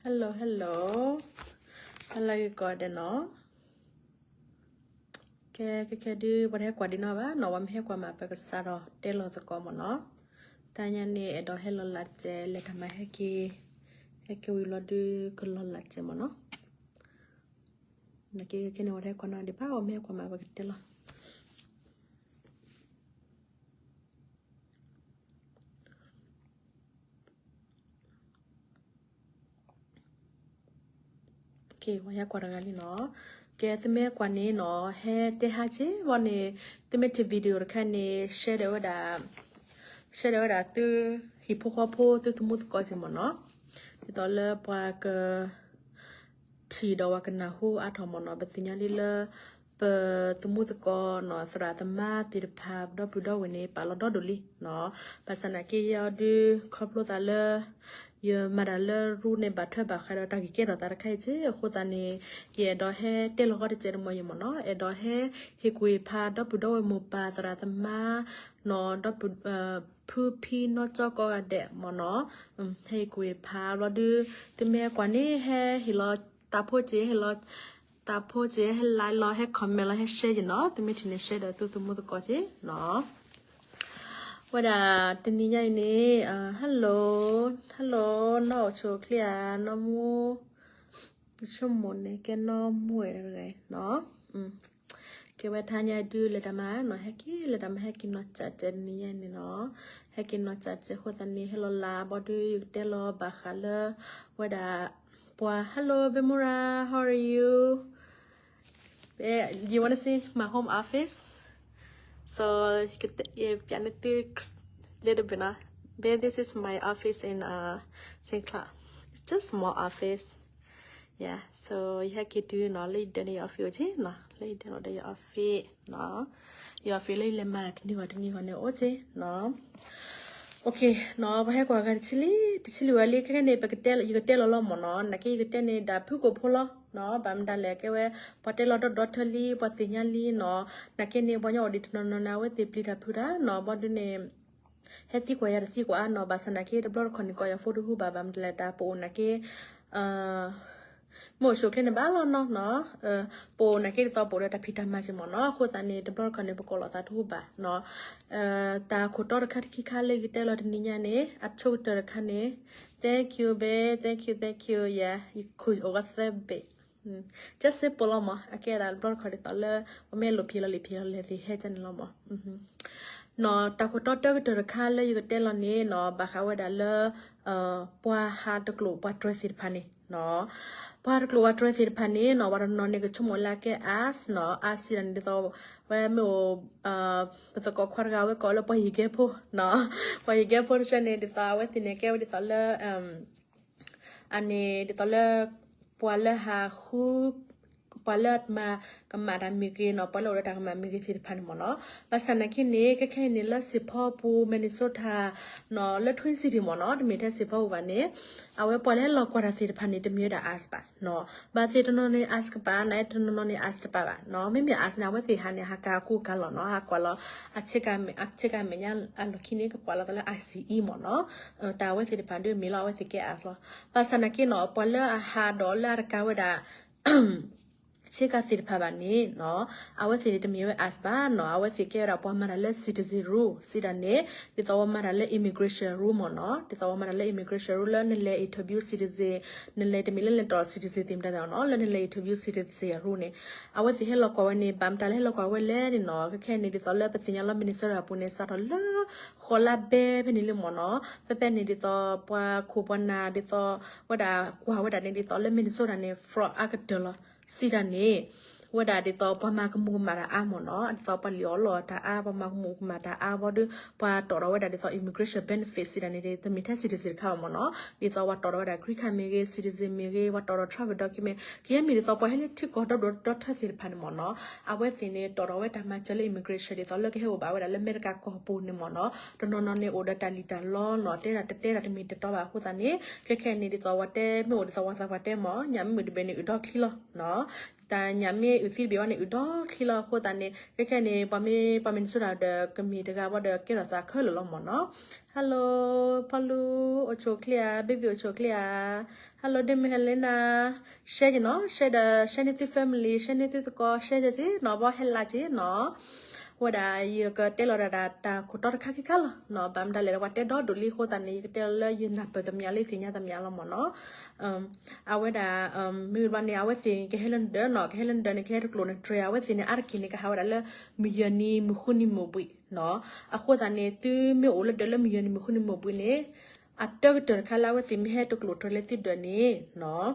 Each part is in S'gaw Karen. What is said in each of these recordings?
Hello hello, ဟါလၢဂ့ၤကိးဂၤဒဲးနီၤ. ကဲ ခဲခဲဒုး ပှၤတဟဲကွၢ်ဒံးနီၢ်ဘၣ်နီၤ, ပှၤမ့ၢ်ဟဲကွၢ်မး ပကစးထီၣ်တဲလီၤသကိးမ့ၢ်နီၤ. တနံၤညါန့ၣ် အဲၣ်ဒိးဟဲလီၤလးစဲး လဲၤတၢ်မၤဟဲက့ၤ, ဟဲက့ၤဝံၤလီၤဒုး ကလီၤလးစဲးမ့ၢ်နီၤ. နာ်က့ခဲန့ၣ် ပှၤတဟဲကွၢ်နီၢ်ဒံးဘၣ်, ပှၤမ့ၢ်ဟဲကွၢ်မး ပကတဲလီၤ. ပှၤဟဲကွၢ်တဂၤလံနီၤ. ကဲ သုမ့ၢ်ကွၢ်န့ၣ်နီၤ ဟဲတဲဟါက့ၤဘၣ်န့ၣ်, သုမ့ၢ်ထံၣ် video တခါန့ၣ် share ဒီးဝဲဒၣ်, share ဒီးဝဲဒၣ်သုဟံၣ်ဖိဃီဖိ သုသမူသကိးက့ၤမ့ၢ်နီၤ. ဒ်သိးလၢပှၤက ထံၣ်ဒီးပှၤကနၢ်ဟူအါထီၣ်မ့ၢ်နီၤ. ပသ့ၣ်ညါလံလၢ ပသမူသကိးနီၤ သရၣ်သမါသ့ၣ်တဖၣ် ဒီပုၢ်ဒီဝဲၢ်န့ၣ် ပာ်လီၤဒီဒိၣ်လံနီၤ. ဘၣ်ဆၣ်နာ်က့ ယဲအီၤဒုး ခီဖျိသးလၢ ယမၤတၢ်လၢရူန့ၣ် ဘၣ်ထွဲဘၣ်ဃးဒီးတၢ်ဂ့ၢ်ကဲထီၣ်သးတခါအံၤက့ၢ်. အဃိသတးန့ၣ် ယအဲၣ်ဒိးဟဲတဲလီၤဃီတစဲးတမံၤအံၤမ့ၢ်နီၤ. အဲၣ်ဒိးဟဲဟ့ၣ်ကူၣ်ဟ့ၣ်ဖး ဒီပုၢ်ဒီဝဲၢ်မိၢ်ပၢ် သရၣ်သမါနီၤ ဒီပုၢ် ဖုဖံနီၢ်ကၠီကိးဂၤဒဲးမ့ၢ်နီၤ. ဟဲဟ့ၣ်ကူၣ်ဟ့ၣ်ဖးဘျီဒုး သုမ့ၢ်ဟဲကွၢ်န့ၣ် ဟဲဟ့ၣ်လီၤတၢ်ဖိက့ၤ, ဟဲလီၤတၢ်ဖိက့ၤ, ဟဲ like လီၤ, ဟဲ comment လီၤ, ဟဲ share ယနီၤ. သုမ့ၢ်ထံၣ်န့ၣ် share ဒီးသုသမူသကိးက့ၤနီၤ. ဝဲဒၣ်တနံၤညါအံၤန့ၣ် hello hello နီၢ်အိၣ်ဆူၣ်အိၣ်ချ့ဧါ, နီၢ်မူ ဆိကမိၣ်န့ၣ် ကဲနီၢ်မူဝဲတဂၤနီၤ. ကဲဝဲတနံၤညါဒုး လဲၤတၢ်မၤနီၤ ဟဲက့ၤ, လဲၤတၢ်မၤဟဲက့ၤနီၢ်ကၠးတဲာ်တနံၤညါန့ၣ်နီၤ. ဟဲက့ၤနီၢ်ကၠးတဲာ်အဃိသတးန့ၣ် ဟဲလီၤလးဘျီဒုး ယကတဲလီၤဘၣ်ဃးလၢ ဝဲဒၣ် ပှၤ hello Bemura, how are you? Babe, you wanna see my home office? So, ယကတဲ ယပြနသု little bit နီၤ. Babe, this is my office in uh Saint Cloud. It's just small office. Yeah, so ယဟဲက့ၤတုၤနီၤ လၢယဒၢးန့ၣ် ယ office အိၣ်က့ၤနီၤ, လၢယဒၢးန့ၣ်ဒီးယ office နီၤ. ယ office လၢယလဲၤမၤတၢ်တနံၤဂီၤတနံၤဂီၤန့ၣ် အိၣ်က့ၤနီၤ. Okay နီၤ, ပှၤဟဲကွၢ်ဂၤတဆံလံ, တဆံလံဝဲလံ, ခဲခဲန့ၣ် ပကတဲ ယကတဲလီၤလီၤမ့ၢ်နီၤ, နာ်က့ယကတဲန့ၣ် ဒၣ်ဖုကိာ်ဖိလီၤနီၤ, ဘၣ်မတၤလဲၣ် ကဲဝဲ ပှၤတဲလီၤဒီဒီထၢလံ, ပှၤသ့ၣ်ညါလံနီၤ, နာ်က့န့ၣ် ပှၤကညီအိၣ်ဒံးတနီၤနီၤန့ၣ် အဝဲသ့ၣ်ပျံၤတၢ်ဖုးတၢ်နီၤ, ဘျီဒုးန့ၣ် ဟဲသံကွၢ်ယၤတသံကွၢ်အါနီၤ, ဘၣ်ဆၣ်နာ်က့ တဘျီတခီၣ်န့ၣ် ကိးယၤ phone တဟူဘၣ်, ဘၣ်မတၤလဲၣ် တၢ်ပအိၣ်နာ်က့ မ့ၢ်အိၣ်ဆူၣ်အိၣ်ချ့န့ၣ်ဘၣ်လီၤနီၤနီၤ, ပအိၣ်နာ်က့ဒ်သိးပအိၣ်ဒီးတၢ်ဖံးတၢ်မၤက့ၤမ့ၢ်နီၤ, အဃိသတးန့ၣ် တဘျီတခီၣ်န့ၣ် ပကိးလိာ်သးတဟူဘၣ်နီၤ, တၢ်ခိၣ်တီတခါတခါခါလၢယကတဲလီၤတနံၤညါန့ၣ် အဆိကတၢၢ်တခါန့ၣ် thank you babe, thank you, thank you, yeah, ယခိၣ်အိၣ်ဂီၢ်သၢဘ့ၣ် just simple လီၤမး, အကဲဒၣ်တဘျီတခီၣ်ဒ်သိးလၢ ပမ့ၢ်လိာ်ဖံးလီၤလံာ်ဖံးလီၤလဲၣ်သ့ၣ်ဟဲကန့ၣ်လီၤမး, နီၤ, တၢ်ခိၣ်တီတၢကတၢၢ်တခါလၢယကတဲလီၤန့ၣ်နီၤ ဘၣ်ဃးဝဲဒၣ်လၢ ပှၤဟးတကျိာ်ပှၤတြဲၤသ့ၣ်တဖၣ်န့ၣ်နီၤ, ပှၤတကျိာ်ပှၤတြဲၤသ့ၣ်တဖၣ်န့ၣ်နီၤ ပှၤတနီၤန့ၣ် ကဆိကမိၣ်လၢအကဲ us နီၤ, us စံးဒၣ်န့ၣ်ဒ်သိး ဝဲမ့ၢ်အိၣ် ပသကိးခွါတဂၤဝဲကိးလၢပှၤယံၤကဲဖိ နီၤ, ပှၤယံၤကဲဖိတဆၢန့ၣ် ဒ်သိးအဝဲသ့ၣ်န့ၣ် ကဲဝဲဒ်သိးလၢ အန့ၣ်ဒ်သိးလၢ ပှၤလၢဟးဃု ပှၤလၢအမၤကမၣ်တၢ်မ့ၢ်ဂ့ၤနီၤ, ပှၤလၢအိၣ်ဒီးတၢ်ကမၣ်မ့ၢ်ဂ့ၤသ့ၣ်တဖၣ်န့ၣ်မ့ၢ်နီၤ, ဘၣ်ဆၣ်နာ်က့န့ၣ် ခဲခဲအံၤန့ၣ် လၢ Saint Paul ပူၤ Minnesota နီၤ, လၢ Twin City မ့ၢ်နီၤ, တမ့ၢ်ထဲ Saint Paul ပူၤဘၣ်န့ၣ် အဝဲပှၤလၢဟဲလီၤကွၢ်တၢ်သ့ၣ်တဖၣ်န့ၣ် တမ့ၢ်ဝဲဒၣ် us ဘၣ်နီၤ, ဘၣ်သ့ၣ်တနီၤန့ၣ် us ကပၤ နာ်တနီၤနီၤန့ၣ် us တပာ်ဘၣ်နီၤ, မ့မ့ၢ် us န့ၣ် အဝဲသ့ၣ်ဟးန့ၣ် ဟးကၤအကူအကၤလီၤနီၤ, ဟးကွၢ်လီၤ အဆ့ကၤမဲာ်ညါအလီၢ်ခံန့ၣ် ကကွၢ်လီၤသးလၢ I C E မ့ၢ်နီၤ, တၢ်အဝဲသ့ၣ်တဖၣ်ဒ်မ့ၢ်လီၤ အဝဲသ့ၣ်ကဲ us လီၤ, ဘၣ်ဆၣ်နာ်က့နီၤ ပှၤလၢအဟးဒီးလၢအတကၤဝဲဒၣ် ဆ့ကၤသ့ၣ်တဖၣ်ဘၣ်န့ၣ်နီၤ, အဝဲသ့ၣ်န့ၣ် တမ့ၢ်ဝဲ us ဘၣ်နီၤ, အဝဲသ့ၣ်ကဲဝဲဒၣ်ပှၤမၤတၢ်လၢ citizen ရူ စံးဒၣ်န့ၣ် ဒ်သိးပှၤမၤတၢ်လၢ immigration ရူ မ့ၢ်နီၤ, ဒ်သိးပှၤမၤတၢ်လၢ immigration ရူ လၢနလဲၤ interview citizen, နလဲၤတမ့ၢ်လၢနလဲၤတီၢ် citizen သ့ၣ်မတၤသ့ၣ်နီၤ, လၢနလဲၤ interview citizen ရူန့ၣ်, အဝဲသ့ၣ်ဟဲလီၤကွၢ်ဝဲန့ၣ် ဘၣ်မတၤလဲၣ် ဟဲလီၤကွၢ်ဝဲလဲၣ်န့ၣ်နီၤ, ခဲခဲအံၤန့ၣ် ဒ်သိးလၢပသ့ၣ်ညါလီၤ Minnesota အပူၤန့ၣ် စးထီၣ်လၢဃိးလါဘဲဖဲန့ၣ်လံမ့ၢ်နီၤ, ဖဲဖဲန့ၣ်ဒ်သိးပှၤခိၣ်ပှၤနၢ်ဒ်သိး ဝဲဒၣ်ကွၢ်ဝဲဒၣ်န့ၣ် ဒ်သိးလၢ Minnesota န့ၣ် fraud အါကတၢၢ်လီၤ, စံးဒၣ်န့ၣ် ဝဲဒၣ်ဒ်သိးပှၤမၤကမူၤကမၣ်တၢ်အါမ့ၢ်နီၤ, ဒ်သိးပှၤလံၣ်အီၣ်လီအီၣ်တၢ်အါ, ပှၤမၤကမူၤကမၣ်တၢ်အါဘျီဒီး ပှၤတီၣ်ထီၣ်ဝဲဒၣ်ဒ်သိး immigration benefit စံးဒၣ်န့ၣ် တမ့ၢ်ထဲ citizen တခါဘၣ်မ့ၢ်နီၤ, ဒ်သိးပှၤတီၣ်ထီၣ်ဝဲဒၣ် green card မ့ၢ်ဂ့ၤ, citizen မ့ၢ်ဂ့ၤ, ပှၤတီၣ်ထီၣ် travel document ကယဲၢ်မ့ၢ်ဒ်သိးပှၤဟဲလၢထံကီၢ်ဒီဒိၣ်ဒီထၢသ့ၣ်တဖၣ်န့ၣ်မ့ၢ်နီၤ, အဝဲသ့ၣ်န့ၣ် တီၣ်ထီၣ်ဝဲတၢ်မၤစၢၤလၢ immigration ဒ်သိးလၢကဟဲအိၣ်ဘၣ်ဝဲဒၣ်လၢအမဲရကၤကီၢ်ပူၤန့ၣ်မ့ၢ်နီၤ, တနီၤနီၤန့ၣ် အိၣ်ဒီးတၢ်လံၣ်တၢ်လီနီၤ, တဲဒၣ်တတဲဒၣ်တမ့ၢ်တတီဘၣ်အဃိသတးန့ၣ် ခဲခဲအံၤန့ၣ် ဒ်သိးပှၤတဲမ့ၢ်အိၣ်ဒ်သိးပှၤသးပှၢ်တဲမ့ၢ် ညၣ်မ့ၢ်တဘဲန့ၣ် အုးထီၣ်ချံလီၤနီၤ, တၢ်ညၣ်မ့ၢ်အုၣ်သံတဘ့ၣ်ဘၣ်န့ၣ် အုၣ်ဒီချံလီၤ. အဃိသတးန့ၣ် ခဲခဲန့ၣ် ပှၤမ့ၢ် ပှၤမ့ၢ်နဆိဒၣ်ဒီးကမ့ၢ်တဂၤဘၣ်ဒီး ကဲထီၣ်သးခဲလၢာ်လီၤမ့ၢ်နီၤ. Hello ဖီလူ အိၣ်ဆူၣ်အိၣ်ချ့ဧါ, baby အိၣ်ဆူၣ်အိၣ်ချ့ဧါ. Hello ဒ့မုၣ် Helena, share က့ၤနီၤ, share ဒီး share န့ၢ်သု family, share န့ၢ်သုသကိး share က့ၤနီၤ, ဘၣ်ဟဲလၢက့ၤနီၤ. ဝဲဒၣ်ယကတဲလီၤဒၣ်ဒၣ်တၢ်ခိၣ်တီတခါခံခါလီၤ. ဘၣ်မတၤလဲၣ်ဒီး ပှၤတဲဒီဒိၣ်လံအဃိသတးန့ၣ် ယကတဲလီၤလၢယနၢ်ပၢၢ်သမျးလၢယသ့ၣ်ညါသမျးလီၤမ့ၢ်နီၤ. အဝဲဒၣ် မ့ၢ်ဘၣ်န့ၣ် အဝဲသ့ၣ်ကဟဲလၢနဒၢးနီၤ, ကဟဲလၢနဒၢးန့ၣ် ကဟဲတကျိာ်နတြဲၤ, အဝဲသ့ၣ်န့ၣ် အါတက့ၢ်န့ၣ် ကဟးဝဲဒၣ်လၢ မုၢ်ယဲၢ်နံၤမုၢ်ဃုနံၤမုၢ်ဘှံးနီၤ. အဃိသတးန့ၣ် သုမ့ၢ်အိၣ်လၢဒၢးလၢမုၢ်ယဲၢ်နံၤမုၢ်ဃုနံၤမုၢ်ဘှံးန့ၣ် အတၢကတၢၢ်တခါလၢအဝဲသ့ၣ်မ့ၢ်ဟဲတကျိာ်တြဲၤလၢသုဒၢးန့ၣ်နီၤ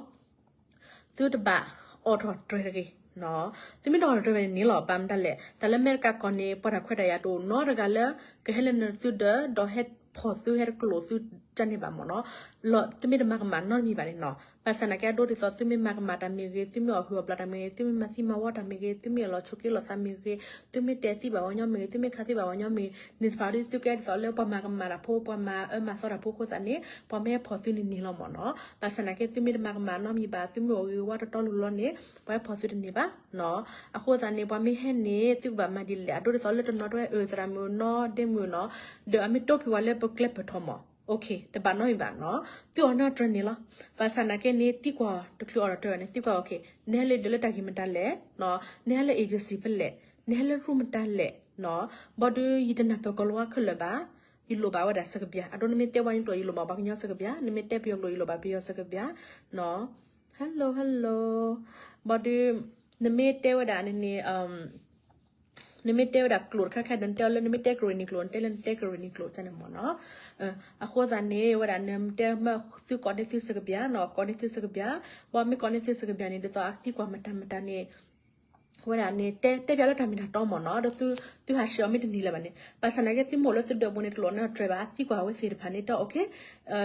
သုတဘၣ်အိးထီၣ်တြဲၤတဂ့ၤနီၤ. သုမ့ၢ်တအိးထီၣ်တြဲၤဘၣ်န့ၣ်န့ၣ်လီၤ. ဘၣ်မတၤလဲၣ်, တၢ်လၢအမဲရကၤကီၢ်န့ၣ် ပှၤတၢ်ခွဲးတၢ်ယာ်တအိၣ်နီတဂၤလၢ ကဟဲလၢနသုဒၢး ဒီးဟဲဖီၣ်သုဟဲတကျိာ်သုကန့ၢ်ဘၣ်မ့ၢ်နီၤ. လီၤ သုမ့ၢ်တမၤကမၣ်နီတမံၤဘၣ်န့ၣ်နီၤ. ဘၣ်ဆၣ်နာ်က့ အဒိဒ်သိး သုမ့ၢ်မၤကမၣ်တၢ်မ့ၢ်ဂ့ၤ, သုမ့ၢ်အီၣ်ဟုၣ်အီၣ်ဘျီတၢ်မ့ၢ်ဂ့ၤ, သုမ့ၢ်မၤသံမၤဝီတၢ်မ့ၢ်ဂ့ၤ, သုမ့ၢ်အလီၤဆိးက့လိာ်သးမ့ၢ်ဂ့ၤ, သုမ့ၢ်တဲသံဘၣ်ပှၤကညီမ့ၢ်ဂ့ၤ, သုမ့ၢ်ခးသံဘၣ်ပှၤကညီမ့ၢ်ဂ့ၤ, န့ၣ်တဖၣ်ဒီး သုကဲဒ်သိးလၢပှၤမၤကမၣ်တၢ်ဖိ, ပှၤမၤအၢမၤသီတၢ်ဖိအဃိသတးန့ၣ် ပှၤမ့ၢ်ဟဲဖီၣ်သုန့ၣ်န့ၣ်လီၤမ့ၢ်နီၤ. ဘၣ်ဆၣ်နာ်က့ သုမ့ၢ်တမၤကမၣ်နီတမံၤဘၣ်, သုမ့ၢ်အိၣ်ဂ့ၤဝါတီတီလိၤလိၤန့ၣ် ပှၤဟဲဖီၣ်သုတန့ၢ်ဘၣ်နီၤ. အဃိသတးန့ၣ် ပှၤမ့ၢ်ဟဲန့ၣ် သုကဘၣ်မၤဒ်လဲၣ်. အဒိဒ်သိးလၢတနီၤတဝဲအၢသရၣ်မုၣ်နီၤ ဒ့မုၣ်နီၤ, ဒီးအမ့ၢ်တိဖံးဝဲလၢပကျဲပၢၢ်ထီၣ်မး တဘၣ်နီတမံၤဘၣ်နီၤ. သုအိးထီၣ်တြဲၤန့ၣ်လီၤ. ဘၣ်ဆၣ်နာ်က့န့ၣ် သံကွၢ်တချုးအိးထီၣ်တြဲၤန့ၣ် သံကွၢ် okay နဟဲလၢဒၢးလၢတၢ်ဂ့ၢ်မတၤလဲၣ်, နဟဲလၢ agency ဖဲလဲၣ်, နဟဲလၢရူၢ်မတၤလဲၣ်နီၤ. ဘၣ်ဒီး ယတနၢ်ပၢၢ်ကီၤလၤဝါခဲလၢာ်ဘၣ်. ယလိၣ်ဘၣ်ဝဲဒၣ်စကဘၠၣ်, အဒိနမ့ၢ်တဲပှၤကညီကျိာ် ယလိၣ်ဘၣ်ပှၤကညီစကဘၠၣ်, နမ့ၢ်တဲပယီၤကျိာ် ယလိၣ်ဘၣ်ပယီၤစကဘၠၣ်နီၤ. Hello hello, ဘၣ်ဒီး နမ့ၢ်တဲဝဲဒၣ်န့ၣ်န့ၣ် နမ့ၢ်တဲဝဲဒၣ်ကျိာ်တခါခါဒီး နတဲအီၤလၢနမ့ၢ်တဲကရ့ၣ်နံၤကျိာ်, နတဲလၢနတဲကရ့ၣ်နံၤကျိာ်န့ၣ်မ့ၢ်နီၤ. အဃိသတးန့ၣ် ဝဲဒၣ်နတဲမ့ၢ်သုကိးန့ၢ်သုစကဘၠၣ်နီၤ, ကိးန့ၢ်သုစကဘၠၣ်, ဘၣ်မ့ၢ်ကိးန့ၢ်သုစကဘၠၣ်န့ၣ် ဒ်သိးအသံကွၢ်မတၤမတၤန့ၣ် ဝဲဒၣ်န့ၣ် တဲ တဲပျးလၢတၢ်မ့ၢ်တၢ်တီမ့ၢ်နီၤ, ဒီးသု သုဟးဆှဲးအီၤမ့ၢ်တန့ၢ်လၢၤဘၣ်န့ၣ်, ဘၣ်ဆၣ်နာ်က့သုမ့ၢ်အိၣ်လၢသုဒၢးပူၤန့ၣ် တလိၣ်နတြဲၤဘၣ်, သံကွၢ်ဝဲသ့ၣ်တဖၣ်န့ၣ် တၢ် okay,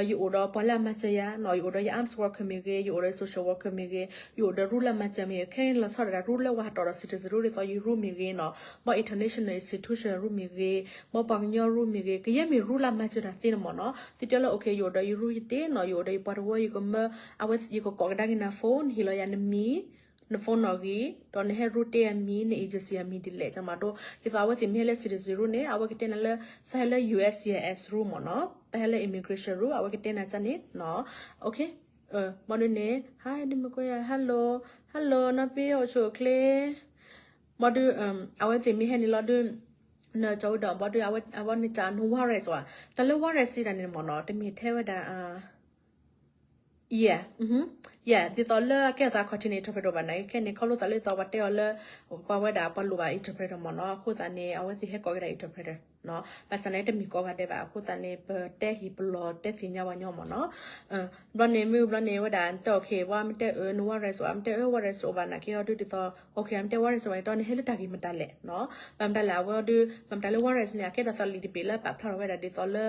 ယအိၣ်ဒီးပှၤလၢအမၤစၢၤယၤနီၤ, ယအိၣ်ဒီးယ arms worker မ့ၢ်ဂ့ၤ, ယအိၣ်ဒီး social worker မ့ၢ်ဂ့ၤ, ယအိၣ်ဒီးရူၢ်လၢအမၤစၢၤမ့ၢ်ဂ့ၤ, ခဲအံၤလီၤဆီဒၣ်တၢ်ရူၢ်လၢပှၤဟးတီၣ်ဒီး citizen ရူၢ်ဒ်သိးယရူၢ်မ့ၢ်ဂ့ၤနီၤ, ဘၣ် international institution ရူၢ်မ့ၢ်ဂ့ၤ, ဘၣ်ပှၤကညီရူၢ်မ့ၢ်ဂ့ၤ, ကယဲၢ်မ့ၢ်ရူၢ်လၢအမၤစၢၤတၢ်သ့န့ၣ်မ့ၢ်နီၤ, သုတဲလၢ okay ယအိၣ်ဒီးယရူၢ်ယတ့ၢ်နီၤ, ယအိၣ်ဒီးယပှၤတဝၢ ယကမၢ အဝဲ ယကကိးကဒါက့ၤနၤ phone နဟ့ၣ်လီၤယၤနမံၤ န phone နီၣ်ဂံၢ်, ဒီးနဟဲရူၢ်တ့ၢ်အမံၤ, န agency အမံၤဒ်လဲၣ်, ကမၤဒိ ဒ်သိးအဝဲသ့ၣ်မ့ၢ်ဟဲလၢ citizen ရူၢ်န့ၣ် အဝဲကတဲနၤလၢ သးဟဲလၢ U S C I S ရူၢ်မ့ၢ်နီၤ, သးဟဲလၢ immigration ရူၢ် အဝဲကတဲနၤကန့ၣ်နီၤ, okay, ဘၣ်ဒုးန့ၣ် hi ဒ်မကွဲ hello, hello နီၢ်ပ့ အိၣ်ဆူၣ်အိၣ်ချ့, ဘၣ်ဒုး အဝဲသ့ၣ်မ့ၢ်ဟဲန့ၣ်လီၤဒုး နကၠီဝဲဒီး ဘၣ်ဒုး အဝဲန့ၣ်က no worries ဝဲ, တၢ်လၢ worries စံးတၢ်န့ၣ်မ့ၢ်နီၤ, တမ့ၢ်ထဲဝဲဒၣ် yeah, yeah, ဒ်သိးလၢအကဲအသးခီၣ်ထံးန့ၣ် interpreter ဘၣ်နာ်က့ ခဲန့ၣ် ခီဖျိသးလၢဒ်သိးပှၤတဲအီၤလၢ ပှၤဝဲဒၣ်ပှၤလိၣ်ဘၣ် interpreter မ့ၢ်နီၤ, အဃိသတးန့ၣ် အဝဲသ့ၣ်ဟဲကိးကဒါ interpreter နီၤ, ဘၣ်ဆၣ်န့ၣ် တမ့ၢ်ကိးဂၤဒဲးဘၣ်, အဃိသတးန့ၣ် ပတဲဟံၣ်ပလီၢ်တဲသ့ၣ်ညါပှၤညီမ့ၢ်နီၤ, ဘျီန့ၣ် မ့ၢ်ဘျီန့ၣ် ဝဲဒၣ် နတဲ okay ဝဲမ့ၢ်တဲအၢ no worries ဝဲ မ့ၢ်တဲအၢ worries အိၣ်ဘၣ်နာ်က့အီၤဒုးဒ်သိး okay မ့ၢ်တဲ worries ဝဲန့ၣ် တီန့ၣ်ဟဲလၢတၢ်ဂ့ၢ်မတၤလဲၣ်နီၤ, ဘၣ်မတၤလဲၣ် အဝဲအီၤဒုး ဘၣ်မတၤလၢ worries န့ၣ် အကဲဒ်သိးလံာ်တဘ့ၣ်လၢပာ်ဖျါထီၣ်ဝဲဒၣ်ဒ်သိးလၢ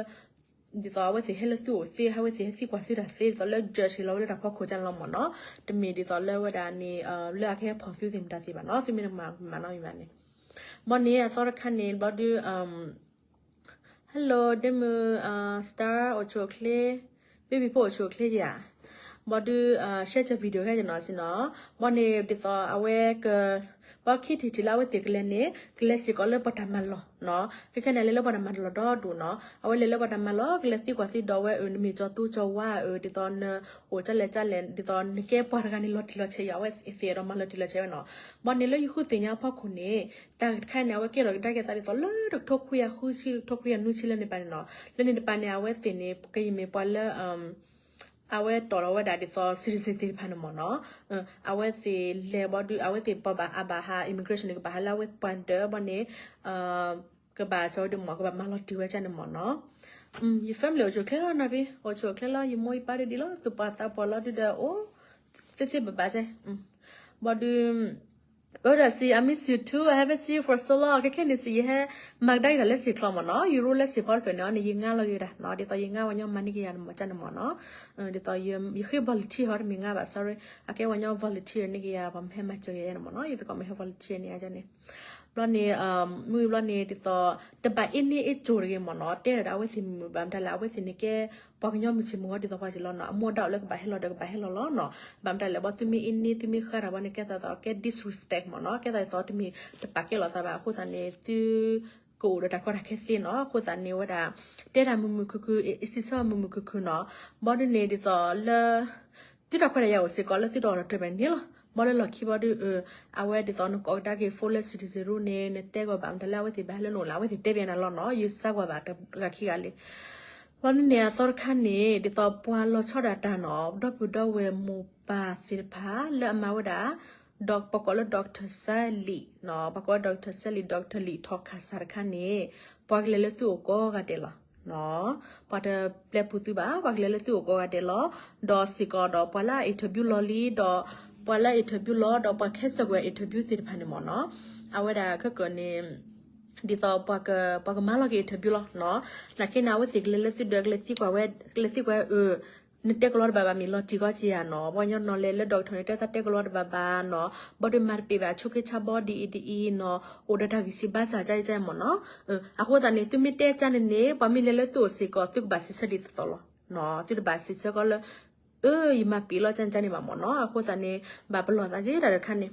ဒ်သိးအဝဲသ့ၣ်ဟဲလၢသုအိၣ်သ့ အဝဲသ့ၣ်ဟဲသံကွၢ်သုတၢ်သ့ ဒ်သိးလၢ judge ဟ့ၣ်လီၤဝဲလၢတၢ်ဖီခိၣ်ကန့ၣ်လီၤမ့ၢ်နီၤ, တမ့ၢ်ဒ်သိးလၢဝဲဒၣ်န့ၣ် လၢအကဟဲဖီၣ်သုသ့ၣ်မတၤသ့ဘၣ်နီၤ, သုမ့ၢ်တမၤမၤနီတမံၤဘၣ်န့ၣ်, ဘၣ်န့ၣ် အသီတခါန့ၣ် ဘျီဒုး hello ဒ့မုၣ် star အိၣ်ဆူၣ်အိၣ်ချ့, baby ဖိအိၣ်ဆူၣ်အိၣ်ချ့ဧါ, ဘၣ်ဒုး share က video ခဲကနီၤစ့ၢ်နီၤ, ဘၣ်န့ၣ်ဒ်သိးအဝဲက ဘၣ်ခံထံၣ်ထံၣ်လၢအဝဲသ့ၣ်ကလဲၤန့ၣ် ကလဲၤစ့ၢ်ကီးလၢပှၤတၢ်မၤလီၢ်နီၤ, ခဲခဲန့ၣ် လဲၤလၢပှၤတၢ်မၤလီၢ်ဒီဒိၣ်နီၤ, အဝဲလဲၤလၢပှၤတၢ်မၤလီၢ် ကလဲၤသံကွၢ်သံဒိးဝဲအၢ နမ့ၢ်ကၠီသူကၠီဝါအၢ ဒ်သိးနအိၣ်ကၢလဲၣ်ကၢလဲၣ် ဒ်သိးနကဲပှၤတဂၤန့ၣ် လီၤတံၢ်လီၤဆဲးယၤ အဝဲသ့ၣ်အဲၣ်ဒိးမၤလီၤတံၢ်လီၤဆဲးဝဲနီၤ, ဘၣ်န့ၣ်လၢယဃုသ့ၣ်ညါအဖီခိၣ်န့ၣ် တၢ်တခါန့ၣ် အဝဲကဲထီၣ်ကဒါက့ၤသးဒ်သိးလၢတကထိခွံကယၤဃုဆံ တကထိခွံကယၤနွံဆံလၢန့ၣ်ပၤန့ၣ်နီၤ, လၢန့ၣ်တပၤန့ၣ် အဝဲသ့ၣ်န့ၣ် ကယမ့ၢ်ပှၤလၢ အဝဲတီၣ်လီၤဝဲဒၣ်ဒ်သိး citizen သ့ၣ်တဖၣ်န့ၣ်မ့ၢ်နီၤ, အဝဲသ့ၣ်လဲၤဘၣ်ဒုး အဝဲသ့ၣ်ပှၤဘၣ်အဘၣ်ဟး immigration န့ၣ် ကဘၣ်ဟးလၢအဝဲပှၤဒၢးဘၣ်န့ၣ် ကဘၣ်ကၠီဒုးမ့ၢ် ကဘၣ်မၤလီၤတံၢ်ဝဲကန့ၣ်မ့ၢ်နီၤ, ယ family အိၣ်ဆူၣ်အိၣ်ချ့လီၤနီၤဖံ, အိၣ်ဆူၣ်အိၣ်ချ့လီၤ ယမိၢ်ယပၢ်ဒုးဒ်လီၤ သူၣ်ပှၢ်သးပှၢ်လီၤဒုးဒီးအိၣ် သ့သ့ဘၣ်ဘၣ်ကဲ, ဘၣ်ဒုး အၢ ဒီးစံး I miss you too, I haven't seen you for so long. ခဲခဲန့ၣ်စံး ယဟဲမၤကဒါက့ၤတၢ်လၢစံာ်ချီမ့ၢ်နီၤ, ယရူၢ်လၢစံာ်ဖီတဖျၢၣ်န့ၣ် အန့ၣ်ယငါလီၤက့ၤဝဲဒၣ်နီၤ, ဒ်သိးယငါပှၤညီမၤန့ၢ်က့ၤယၤန့ၣ်မ့ၢ်ကန့ၣ်မ့ၢ်နီၤ, ဒ်သိးယဃ့ volunteer ဟီတမ့ၢ်ငါဘၣ် sorry, အကဲပှၤညီ volunteer န့ၢ်က့ၤယၤ ပှၤမ့ၢ်ဟဲမၤစၢၤက့ၤယၤန့ၣ်မ့ၢ်နီၤ, ယသကိးမ့ၢ်ဟဲ volunteer န့ၢ်ယၤန့ၣ် ဘျီန့ၣ် မုၢ်ဘျီန့ၣ်ဒ်သိး တဘၣ်အ့န့အ့ကၠိၤတဂ့ၤမ့ၢ်နီၤ, တဲဒၣ်အဝဲသ့ၣ်မုာ်မုာ် ဘၣ်မတၤလဲၣ် အဝဲသ့ၣ်န့ၣ်ကဲ ပှၤကညီမုၢ်ဆ့ၣ်မုၢ်ဂီၤဒ်သိးပှၤက့ၤလီၤနီၤ, အမိၢ်ဒၣ်အိၣ်လၢကဘၣ်ဟဲလီၤဒီးကဘၣ်ဟဲလီၤလီၤနီၤ, ဘၣ်မတၤလဲၣ် ဘၣ်သုမ့ၢ်အ့န့သုမ့ၢ်ဃါတၢ်ဘၣ်န့ၣ် ကဲသးသိးကဲ disrespect မ့ၢ်နီၤ, ကဲသးသိးတမ့ၢ်တပာ်ကဲလိာ်သးဘၣ်, အဃိသတးန့ၣ် သု ကအိၣ်ဒီးတၢ်ကီတၢ်ခဲသ့နီၤ, အဃိသတးန့ၣ်ဝဲဒၣ် တဲဒၣ်မုာ်မုာ်ခုၣ်ခုၣ် စံးဆၢမုာ်မုာ်ခုၣ်ခုၣ်နီၤ, ဘီဒုန့ၣ်ဒ်သိးလၢ သုတၢ်ခွဲးတၢ်ယာ်အိၣ်စ့ၢ်ကီးလၢသုတအိးထီၣ်တၢ်ဘၣ်န့ၣ်လီၤ, ဘီလၢလီၢ်ခံဘီဒု အဝဲဒ်သိးနကိးကဒါက့ၤ phone လၢ citizen ရူန့ၣ် နတဲကီးဘၣ်မတၤလၢအဝဲသ့ၣ်ဘၣ်ဟဲလၢနအိၣ်လၢ အဝဲသ့ၣ်တဲဘၣ်နၤလီၤနီၤ, ယစးကွၢ်ဘၣ်တဂၤခံဂၤလံ ဘီဒုန့ၣ်အသီတခါန့ၣ် ဒ်သိးပှၤလီၤဆီဒၣ်တၢ်နီၤ, ဒီပုၢ်ဒီဝဲၢ်မိၢ်ပၢ်သ့ၣ်တဖၣ်လၢအမၤဝဲဒၣ် ဒီးပကိးလၢ doctor Sally နီၤ, ပကိး doctor Sally, doctor လံာ်ထီၣ်ခါစၢ်တခါန့ၣ် ပှၤကလဲၤလၢသုအိၣ်ကိးဂၤဒဲးလီၤ. ပှၤတပျဲပူသုဘၣ်, ပှၤကလဲၤလၢသုအိၣ်ကိးဂၤဒဲးလီၤ. ဒီးစ့ၢ်ကီးဒီးပှၤလၢအ interview လီၤလံ, ဒီးပှၤလၢအ interview လီၤ, ဒီးပှၤခဲစၢၣ်ကဝဲၢ် interview သ့ၣ်တဖၣ်န့ၣ်မ့ၢ်နီၤ, အဝဲဒၣ်ခဲကၢၢ်န့ၣ် ဒ်သိးပှၤကမၤလီၤက့ၤ interview လီၤနီၤ. နာ်က့န့ၣ် အဝဲသ့ၣ်ကလဲၤလၢသုဒၢး ကလဲၤသံကွၢ်ဝဲ, ကလဲၤသံကွၢ်ဝဲ အၢ နတဲကလီတဘၣ်ဘၣ် မ့ၢ်လီၤတံၢ်ကီက့ၤယၤနီၤ, ပှၤကညီနီၤလဲၤလၢ doctor န့ၣ် တဲသးတဲကလီတဘၣ်ဘၣ်နီၤ, ဘီဒုမၤတပ့ၤဘၣ် ဆူးက့ဆါဘီဒ်အံၤဒ်အံၤနီၤ, အိၣ်ဒီးတၢ်ဂံၢ်စၢ်ဘါစၢ် ကကဲမ့ၢ်နီၤ. အဃိသတးန့ၣ် သုမ့ၢ်တဲကန့ၣ်န့ၣ် ပှၤမ့ၢ်လဲၤလၢသုအိၣ်စ့ၢ်ကီး သုကဘၣ်စံးဆၢဒ်သိးသိးလီၤ. သုတဘၣ်စံးဆၢကီးလၢ အၢ ယမၤပ့ၤလီၤကန့ၣ်ဘၣ်မ့ၢ်နီၤ. အဃိသတးန့ၣ် ဘၣ်ပလီၢ်သးက့ၤတၢ်တခါန့ၣ်,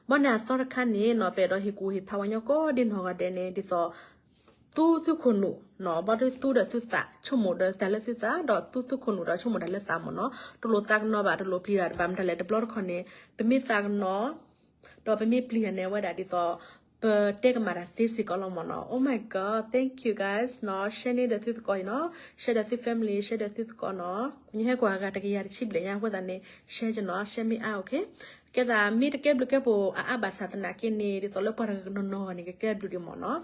ဘီန့ၣ်အသီတခါန့ၣ်နီၤ, ပအဲၣ်ဒိးဟ့ၣ်ကူၣ်ဟ့ၣ်ဖးပှၤကညီကိးဒ်နီၢ်ဂၤဒဲးန့ၣ် ဒ်သိး သူသုခိၣ်နူာ်နီၤ, ဘီဒုသူဒီးသုသး ဆိကမိၣ်ဒီးတၢ်လၢသုသး ဒီးသူသုခိၣ်နူာ်ဒီးဆိကမိၣ်တၢ်လၢသးမ့ၢ်နီၤ. တလိၣ်သးကနီၤဘၣ်, တလိၣ်ပျံၤတၢ်ဘၣ်မတၤလဲၣ်, တဘျီတခီၣ်န့ၣ် ပမ့ၢ်သးကနီၤ ဒီးပမ့ၢ်ပျံၤတၢ်န့ၣ် အဝဲဒၣ်ဒ်သိး ပတဲကမၣ်တၢ်သ့စ့ၢ်ကီးလီၤမ့ၢ်နီၤ. Oh my God, thank you guys နီၤ, share န့ၢ်ဒီးသုသကိးအံၤနီၤ, share ဒီးသု family, share ဒီးသုသကိးနီၤ. ပညီဟဲကွၢ်ဂၤတကယၤတဆံဘျဲၣ်ညါ အဃိသတးန့ၣ် share ကနီၤ, share မ့ၢ်အါ okay. ကဲသးမ့ၢ်တကဲဘျုးကဲဖှိၣ်အအါဘၣ်ဆၣ်သနာ်က့န့ၣ် ဒ်သိးလၢပှၤတနီၤနီၤန့ၣ် ကကဲဘျုးဒံးမ့ၢ်နီၤ.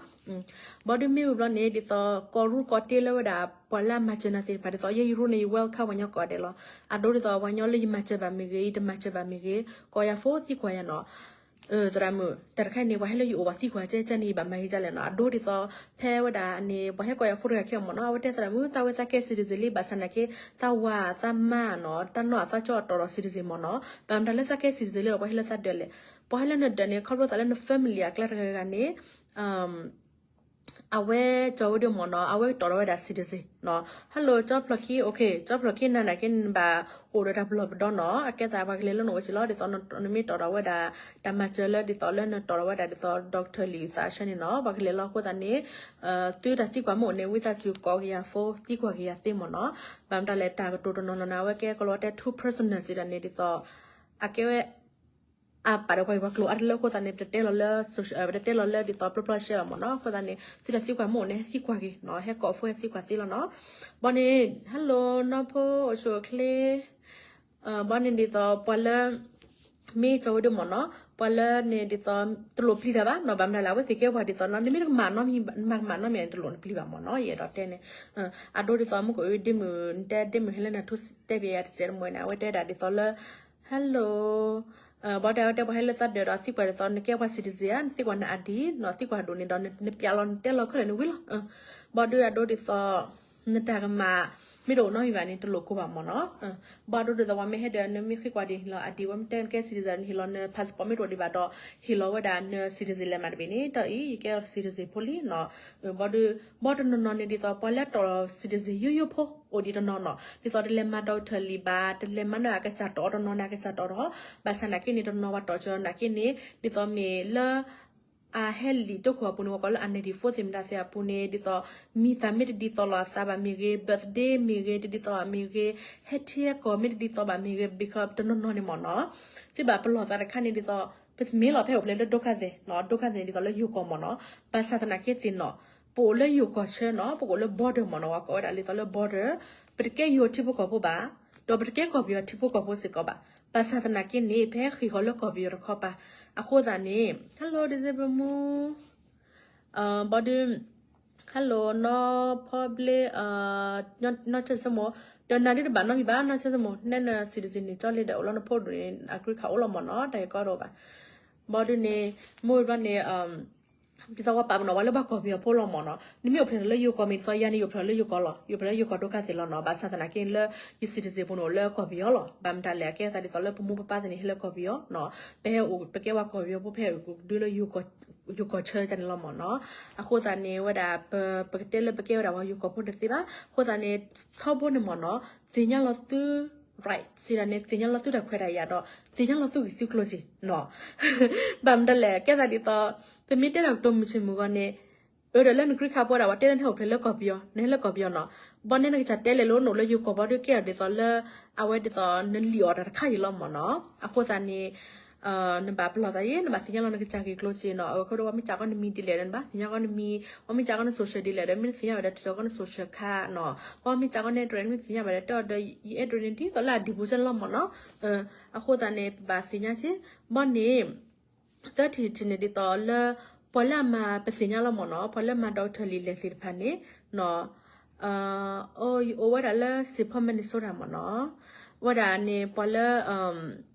ဘီဒုမ့ၢ်ဝံၤဘျီန့ၣ် ဒ်သိးကိးရူကိးတ့လၢဝဲဒၣ် ပှၤလၢအမၤစၢၤနၤသ့ၣ်တဖၣ် ဒ်သိးယဲယရူန့ၣ် ယ welcome ပှၤကညီကိးဂၤဒဲးလီၤ. အဒိဒ်သိးပှၤကညီလၢယမၤစၢၤဘၣ်မ့ၢ်ဂ့ၤ ယတမၤစၢၤဘၣ်မ့ၢ်ဂ့ၤ ကိးယၤ phone သံကွၢ်ယၤနီၤ. သရၣ်မုၣ် တၢ်တခါန့ၣ် ပှၤဟဲလၢယအိၣ်ဘၣ်သံကွၢ်ကဲကန့ၣ် ယဘၣ်မၤဂ့ၤဒ်လဲၣ်နီၤ. အဒိဒ်သိး ဖဲဝဲဒၣ်န့ၣ် ပှၤဟဲကိးယၤ phone တဂၤခံဂၤမ့ၢ်နီၤ, အဝဲတဲသရၣ်မုၣ် သးဝဲသးကဲ citizen လံ ဘၣ်ဆၣ်သနာ်က့ သးဝၤသးမါနီၤ တၢ်နီၢ်အသးကၠီအတီၤဒီး citizen မ့ၢ်နီၤ. ဘၣ်မတၤလၢသးကဲ citizen လံဒီး ပှၤဟဲလၢသးဒၢးလဲၣ်. ပှၤဟဲလၢနဒၢးန့ၣ် ခီဖျိသးလၢန family အကျါတဂၤဂၤန့ၣ် အဝဲကၠီဝဲဒၣ်မ့ၢ်နီၤ, အဝဲကတီၤထီၣ်ဝဲဒၣ် citizen နီၤ. Hello ကၠီဖျီၣ်ခံ, okay ကၠီဖျီၣ်ခံ နၤနာ်က့နဘၣ်အိၣ်ဒီးတၢ်ပလီၢ်ပဒီနီၤ. အကဲသးပှၤကလဲၤလၢနအိၣ်စ့ၢ်လီၤ, ဒ်သိးနမ့ၢ်တီၤထီၣ်ဝဲဒၣ် တၢ်မၤစၢၤလၢဒ်သိးလၢနတီၤထီၣ်ဝဲဒၣ်ဒ်သိး doctor လံာ်သးဆၢန့ၣ်နီၤ, ပှၤကလဲၤလီၤအဃိသတးန့ၣ် သုတၢ်သံကွၢ်မ့ၢ်အိၣ်န့ၣ် ဝံသးစူၤကိးက့ၤယၤ phone သံကွၢ်က့ၤယၤသ့မ့ၢ်နီၤ. ဘၣ်မတၤလဲၣ် တၢ်ကတိၤတနီၤနီၤန့ၣ် အဝဲကဲကလီတဲ too personal စံးဒၣ်န့ၣ် ဒ်သိး အကဲဝဲ အပာ်ဒီးပှၤဂ့ၢ်ပှၤကျိၤအါတလၢအဃိသတးန့ၣ် ပတတဲလီၤလၢ social အ ပတတဲလီၤလၢဒ်သိး ပျီပျီရှဲဘၣ်မ့ၢ်နီၤ. အဃိသတးန့ၣ် သုတၢ်သံကွၢ်မ့ၢ်အိၣ်န့ၣ် ဟဲသံကွၢ်က့ၤနီၤ, ဟဲကိး phone ဟဲသံကွၢ်သ့လီၤနီၤ. ဘီန့ၣ် hello နီၢ်ဖိ အိၣ်ဆူၣ်အိၣ်ချ့ ဘီန့ၣ်ဒ်သိးပှၤလၢ မ့ၢ်ကၠီဝဲဒၣ်မ့ၢ်နီၤ, ပှၤလၢန့ၣ်ဒ်သိး တလိၣ်ပျံၤတၢ်ဘၣ်နီၤ, ဘၣ်မနုၤလဲၣ် အဝဲသ့ၣ်ကဲပှၤဒ်သိးနီၤ, နမ့ၢ်တကမၣ်နီတမံၤ မၤကမၣ်နီတမံၤန့ၣ် တလိၣ်နပျံၤဘၣ်မ့ၢ်နီၤ, ယအဲၣ်ဒိးတဲန့ၣ်. အဒိဒ်သိးမုၢ်ကအိၣ်ဒ့မုၣ် နတဲဒ့မုၣ်ဟဲလၢနၤထူတဲဘၣ်ယၤတစဲးတမှဲၤန့ၣ် အဝဲတဲဒၣ်ဒ်သိးလၢ hello ဘီတဲအဝဲတဲပှၤဟဲလၢသးဒၢးဒီးသံကွၢ်ဒ်သိး နကဲပှၤ citizen ဧါ, နသံကွၢ်န ID နီၤ, သံကွၢ်ဒိၣ်န့ၣ်ဒီး နပျးလီၤ နတဲလီၤခဲလၢာ်န့ၣ်ဝံၤလီၤ. ဘီဒုးအဒိဒ်သိး နတၢ်ကမၣ် မ့ၢ်တအိၣ်နီတမံၤဘၣ်န့ၣ် တလိၣ်ကိးဘၣ်မ့ၢ်နီၤ. ဘီဒိဒ်သိးပှၤမ့ၢ်ဟဲဒၢး နမ့ၢ်ဃ့ကွၢ်ဒ်ဟ့ၣ်လီၤ ID ဝဲမ့ၢ်တဲနကဲ citizen န့ၣ် ဟ့ၣ်လီၤန passport မ့ၢ်တအိၣ်ဒံးဘၣ်ဒီး ဟ့ၣ်လီၤဝဲဒၣ်န citizen လဲးမးတဘ့ၣ်န့ၣ် တၢ်အံၤ ယကဲ citizen ဖိလံနီၤ. ဘီဒုး ဘီတနီၤနီၤန့ၣ်ဒ်သိး ပှၤလၢတီၤ citizen ယိယိဖိ အိၣ်ဒံးတနီၤနီၤ ဒ်သိးတလဲၤမၤ doctor လံဘၣ် တလဲၤမၤနီၢ်အကစၢ်တီၤတနီၤန့ၣ် အကစၢ်တီၤဒီး ဘၣ်ဆၣ်နာ်က့န့ၣ် တနီၤပှၤတီၤစၢၤနာ်က့န့ၣ် ဒ်သိးမ့ၢ်လၢ အဟဲလံာ်တိခိၣ်အပူၤန့ၣ် ပှၤကိးလၢ အ ninety-four သ့ၣ်မတၤသ့ၣ်အပူၤန့ၣ် ဒ်သိး မံၤသးမ့ၢ်တဒ်သိးလိာ်အသးဘၣ်မ့ၢ်ဂ့ၤ, birthday မ့ၢ်ဂ့ၤ တဒ်သိးဘၣ်မ့ၢ်ဂ့ၤ, ဟဲထံဟဲကီၢ်မ့ၢ်တဒ်သိးဘၣ်မ့ၢ်ဂ့ၤ because တနီၤနီၤန့ၣ်မ့ၢ်နီၤ သုဘၣ်ပလီၢ်သးတခါန့ၣ်ဒ်သိး ပမ့ၢ်လီၤဖဲအိၣ်ဖျဲၣ်လၢ ဒုက္ခသည်နီၤ, ဒုက္ခသည်န့ၣ်ဒ်သိးလၢယိၤကီၢ်မ့ၢ်နီၤ, ဘၣ်ဆၣ်သနာ်က့သ့ၣ်နီၤ ပအိၣ်လၢယိၤကီၢ်ဆၢနီၤ, ပကအိၣ်လၢ border မ့ၢ်နီၤ, ပှၤကိးဝဲဒၣ်ဒ်သိးလၢ border, ပတကဲယိၤထံဖိကီၢ်ဖိဘၣ်, ဒီးပတကဲကီၢ်ပယီၤထံဖိကီၢ်ဖိစ့ၢ်ကီးဘၣ်. ဘၣ်ဆၣ်သနာ်က့န့ၣ် ပဟဲဃ့ၢ်ဃီၤလၢကီၢ်ပယီၤတခီပၤ, အဃိသတးန့ၣ် hello December မူ ဘီဒုး hello နီၢ်ဖီဘျ့ နီၢ်ဆၢၣ်စမိၣ်, ဒီးနၤဒုးတဘၣ်နီတမံၤဘၣ် နီၢ်ဆၢၣ်စမိၣ်, နဲန citizen န့ၣ် ကၠီလ့ဒီး အိၣ်လီၤနဖိဒိၣ်န့ၣ် အကြံခးအိၣ်လီၤမ့ၢ်နီၤ တၢ်ဂ့ၢ်ကီတအိၣ်ဘၣ်. ဘီဒုးန့ၣ် မ့ၢ်ဝံၤဘျီန့ၣ် ဒ်သိးပှၤပာ်ပနီၣ်ဝဲလၢပှၤကီၢ်ပယီၤဖိလီၤမ့ၢ်နီၤ, နမ့ၢ်အိၣ်ဖျဲၣ်ထီၣ်လၢယိၤကီၢ်မ့ၢ်ဒ်သိးယၤန့ၣ် ယအိၣ်ဖျဲၣ်ထီၣ်လၢယိၤကီၢ်လီၤ, ယအိၣ်ဖျဲၣ်လၢယိၤကီၢ်ဒိၣ်ကါသ့ၣ်လီၤနီၤ, ဘၣ်ဆၣ်သနာ်က့န့ၣ်လၢ ယ citizen ပူၤန့ၣ်အိၣ်လၢကီၢ်ပယီၤလီၤ, ဘၣ်မတၤလဲၣ်အကဲသးဒ်သိးလၢပမူပပၢ်သ့ၣ်န့ၣ်ဟဲလၢကီၢ်ပယီၤနီၤ, ပဟဲအိၣ်ပကဲပှၤကီၢ်ပယီၤဖိ ပဟဲအိၣ်ဒုလၢ ယိၤကီၢ်ဆၢန့ၣ်လီၤမ့ၢ်နီၤ, အဃိသတးန့ၣ် ဝဲဒၣ်ပ ပကတဲလၢပကဲဝဲဒၣ်ပှၤယိၤကီၢ်ဖိတသ့ဘၣ်, အဃိသတးန့ၣ် ထီဘိန့ၣ်မ့ၢ်နီၤ, သ့ၣ်ညါလီၤသု right စံးဒၣ်န့ၣ် သ့ၣ်ညါလီၤသုတၢ်ခွဲးတၢ်ယာ်ဒီး သ့ၣ်ညါလီၤသုဂံၢ်သုကျိၤစ့ၢ်နီၤ, ဘၣ်မတၤလဲၣ် ကဲသးဒ်သိး ပမ့ၢ်တဲတၢ်ကတိၤမုၢ်ဆ့ၣ်မုၢ်ဂီၤန့ၣ် အၢဒီးလၢနခရံာ်ခါပဝဲဒၣ် ပှၤတဲလၢနဟဲအိၣ်ဖျဲၣ်လၢကီၢ်ပယီၤ နဟဲလၢကီၢ်ပယီၤနီၤ, ဘီန့ၣ်နကစၢ်တဲလဲၣ်လၢနအိၣ်လၢယိၤကီၢ်ဘီဒုးကဲအီၤဒ်သိးလၢ အဝဲဒ်သိးနလံၣ်အီၣ်တၢ်တခါအံၤလီၤမ့ၢ်နီၤ, အဃိသတးန့ၣ် နဘၣ်ပလီၢ်သးယဲ နဘၣ်သ့ၣ်ညါလီၤနကစၢ်ဂ့ၢ်ကျိၤစ့ၢ်နီၤ, အဝဲခီဒီး ပှၤမ့ၢ်စံးကီးနမံၤဒ်လဲၣ်ဒီး နဘၣ်သ့ၣ်ညါကီးနမံၤ, ပှၤမ့ၢ်စံးကီးန social ဒ်လဲၣ်ဒီး မ့ၢ်သ့ၣ်ညါဝဲဒၣ် ထံၣ်ကီးန social ခါနီၤ, ပှၤမ့ၢ်စံးကီးန address မ့ၢ်သ့ၣ်ညါဝဲဒၣ် တဲအီၤဒီး ယ address န့ၣ် ဒ်သိးလၢအဒံးပူၤစ့ၢ်လီၤမ့ၢ်နီၤ, အဃိသတးန့ၣ် ပဘၣ်သ့ၣ်ညါစ့ၢ်, ဘီန့ၣ် သၢထံၣ်တထံၣ်န့ၣ်ဒ်သိးလၢ ပှၤလၢအမၤပသ့ၣ်ညါလီၤမ့ၢ်နီၤ, ပှၤလၢမၤ doctor လံာ်လဲၢ်သ့ၣ်တဖၣ်န့ၣ်နီၤ, အိၣ်ဝဲဒၣ်လၢ Saint Paul Minnesota မ့ၢ်နီၤ, ဝဲဒၣ်န့ၣ် ပှၤလၢ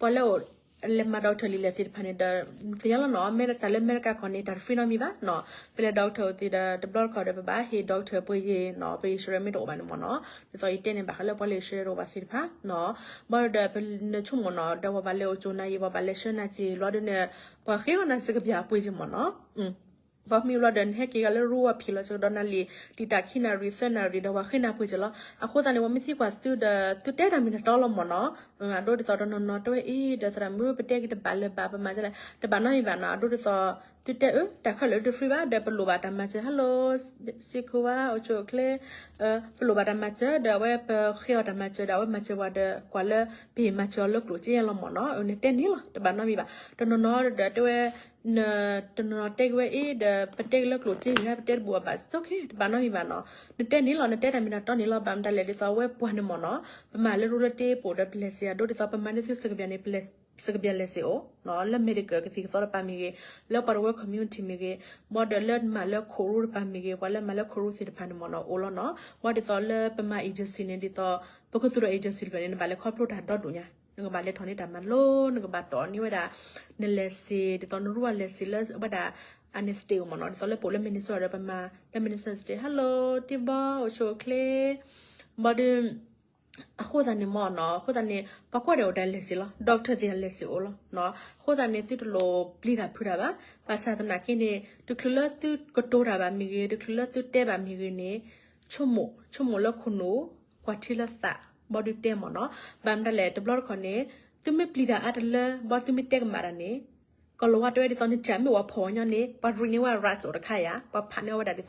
ပှၤလၢအိၣ် လဲၤမၤ doctor လံာ်လဲၢ်သ့ၣ်တဖၣ်န့ၣ်ဒီး သ့ၣ်ညါလီၤနီၤ, တၢ်လၢအမဲရကၤကီၢ်န့ၣ် တၢ်တ free နီတမံၤဘၣ်နီၤ, ပလဲၤ doctor အိၣ်သ့ဒီး တဘျီတခီၣ်ဒီး ပဘၣ်ဟ့ၣ် doctor ပှ့ၤယ့ၤနီၤ, ပ insurance မ့ၢ်တအိၣ်ဘၣ်န့ၣ်မ့ၢ်နီၤ, ဒ်သိးယတဲန့ၣ် ဘၣ်ဃးလၢပှၤလၢ insurance တအိၣ်ဘၣ်သ့ၣ်တဖၣ်နီၤ, ဘၣ်ဒီးပနဆိကမိၣ်နီၤ, ဒီးပှၤဘၣ်လဲၤအိၣ်ကၠိနၤယံၤ ပှၤဘၣ်လဲၤဆှၢနၤစ့ၢ် လီၤဒုးန့ၣ် ပှၤဃ့ကီးနၤစကဘၠၣ်အပှ့ၤစ့ၢ်မ့ၢ်နီၤ ပှၤမ့ၢ်လီၤဒီး နဟဲက့ၤဂၤလၢရူဝဲဖံးလီၤစ့ၢ်ကဒီးနၤလံာ် တံာ်တာ်ခံနၣ်ရံၣ်သၢနၣ်ရံၣ်ဒီး ပှၤဃ့နၤပှ့ၤစ့ၢ်လီၤ. အဃိသတးန့ၣ် ပှၤမ့ၢ်သံကွၢ်သုဒီး သုတဲတၢ်မ့ၢ်တၢ်တီလီၤမ့ၢ်နီၤ. အဒိဒ်သိးတနီၤနီၤတဲဝဲအံၤဒီး သရၣ်မုၣ် ပတဲက့ၤတဘၣ်လၢၤဘၣ် ပမၤဒ်လဲၣ် တဘၣ်နီတမံၤဘၣ်နီၤ. အဒိဒ်သိး သုတဲအၢ တၢ်ခဲလၢာ်တ free ဘၣ် ဒီးပလိၣ်ဘၣ်တၢ်မၤစၢၤ hello စံးခိၣ်ဝါ အိၣ်ဆိၣ်အိၣ်ချ့ ပလိၣ်ဘၣ်တၢ်မၤစၢၤဒီး အဝဲပဃ့အီၤတၢ်မၤစၢၤဒီး အဝဲမၤစၢၤပှၤဒီး ကွၢ်လၢ ပဟ့ၣ်မၤစၢၤအီၤလၢကျိၣ်စ့လီၤမ့ၢ်နီၤ. နတဲန့ၣ်လီၤ တဘၣ်နီတမံၤဘၣ်. တနီၤနီၤဒီးတဲဝဲ နတနီၤနီၤတဲက့ၤဝဲအ့ၣ်ဒီး ပတဲက့ၤလၢကျိၣ်စ့ဂ့ၤ ပတဲတဘူၣ်အဘၣ် စ့ၢ်ကီး တဘၣ်နီတမံၤဘၣ်နီၤ. နတဲန့ၣ်လီၤ နတဲတၢ်မ့ၢ်တၢ်တီန့ၣ်လီၤ. ဘၣ်မတၤလဲၣ်ဒ်သိးအဝဲပှၤန့ၣ်မ့ၢ်နီၤ ပမၤလၢရူလၢတ့ပအိၣ်ဒီးပလဲၤစ့ၢ် အဒိဒ်သိးပမၤန့ၢ်သုစကဘၠၣ်န့ၣ် ပလဲၤ စကဘၠၣ်လဲၤစ့ၢ်အိၣ်နီၤ လၢ medical ကသံၣ်ကသီတပၤမ့ၢ်ဂ့ၤ လၢပှၤတဝၢ community မ့ၢ်ဂ့ၤ ဘၣ်ဒီးလၢမၤလၢခိၣ်ရူတပၤမ့ၢ်ဂ့ၤ ပှၤလၢမၤလၢခိၣ်ရူသ့ၣ်တဖၣ်န့ၣ်မ့ၢ်နီၤ အိၣ်လီၤနီၤ. ဘၣ်ဒ်သိးလၢပမၤ agency န့ၣ်ဒ်သိး ပကသူၣ်ထီၣ် agency တဖျၢၣ်န့ၣ် နဘၣ်လဲၤခီဖျိတၢ်ဒီဒူၣ်ညါ နကဘၣ်လဲၤထီၣ်န့ၢ်တၢ်မၤလိ နကဘၣ်တီၢ်န့ၢ်ဝဲဒၣ် နလဲၤစ့ၢ် ဒ်သိးနရူအလဲၤစ့ၢ်လၢဝဲဒၣ် အန့ၣ် state အိၣ်မ့ၢ်နီၤ ဒ်သိးလၢပအိၣ်လၢ Minnesota ဒီးပမၤလၢ Minnesota state hello တံဘီ အိၣ်ဆိၣ်အိၣ်ချ့ ဘၣ်ဒီး အဃိသတးန့ၣ်မ့ၢ်နီၤ အဃိသတးန့ၣ် ပှၤကွၢ်ဒီးအိၣ်တၢ်လဲၤစ့ၢ်လီၤ doctor သ့ၣ်တၢ်လဲၤစ့ၢ်အိၣ်လီၤ. အဃိသတးန့ၣ် သုတလိၣ်ပျံၤတၢ်ဖုးတၢ်ဘၣ်. ဘၣ်ဆၣ်သနာ်က့န့ၣ် တချုးလၢသုကတိၤတၢ်ဘၣ်မ့ၢ်ဂ့ၤ တချုးလၢသုတဲဘၣ်မ့ၢ်ဂ့ၤန့ၣ် ဆိကမိၣ် ဆိကမိၣ်လၢခိၣ်နူာ် ကွၢ်ထံလၢသး ဘၣ်ဒီးတဲမ့ၢ်နီၤ. ဘၣ်မတၤလဲၣ် တဘျီတခီၣ်န့ၣ် သုမ့ၢ်ပျံၤတၢ်အါတလၢ ဘၣ်သုမ့ၢ်တဲကမၣ်တၢ်န့ၣ် ကီၢ်လီၤဝါတဲဝဲဒ်သိး နထံၣ်မ့ၢ်ဝဲဖီၣ်ညီန့ၣ် ပှၤရံးန့ၢ်ဝဲ rights အိၣ်တခါယါ ပှၤဖးန့ၢ်ဝဲဒၣ်ဒ်သိး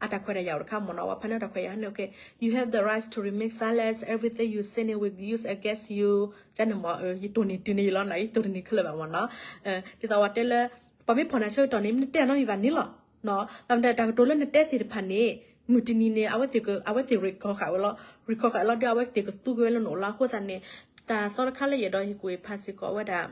အတၢ်ခွဲးတၢ်ယာ်အိၣ်တခါမ့ၢ်နီၤ ပှၤဖးန့ၢ်တၢ်ခွဲးယာ်န့ၣ် okay you have the rights to remain silent everything you say န့ၣ် we use against you ကန့ၣ်မ့ၢ် ယတိၢ်န့ၢ်တုၤန့ၢ်ယလီၤနီၤ ယတိၢ်တန့ၢ်ခဲလၢာ်ဘၣ်မ့ၢ်နီၤ. ဒ်သိးပှၤတဲလၢ ပှၤမ့ၢ်ဖီၣ်နၤဆၢကတီၢ်န့ၣ် မ့ၢ်နတဲနီတမံၤဘၣ်န့ၣ်လီၤ. ဘၣ်မတၤတၢ်ကတိၤလၢနတဲသ့ၣ်တဖၣ်န့ၣ် မုၢ်တနံၤန့ၣ် အဝဲသ့ၣ် အဝဲသ့ၣ် record ဃာ်ဝဲလီၤ record ဃာ်လီၤဒီး အဝဲသ့ၣ်ကသူက့ၤဝဲလၢနအိၣ်လီၤ. အဃိသတးန့ၣ် တၢ်သီတခါလၢယအဲၣ်ဒိးဟ့ၣ်ကူၣ်ဟ့ၣ်ဖးစ့ၢ်ကီးဝဲဒၣ်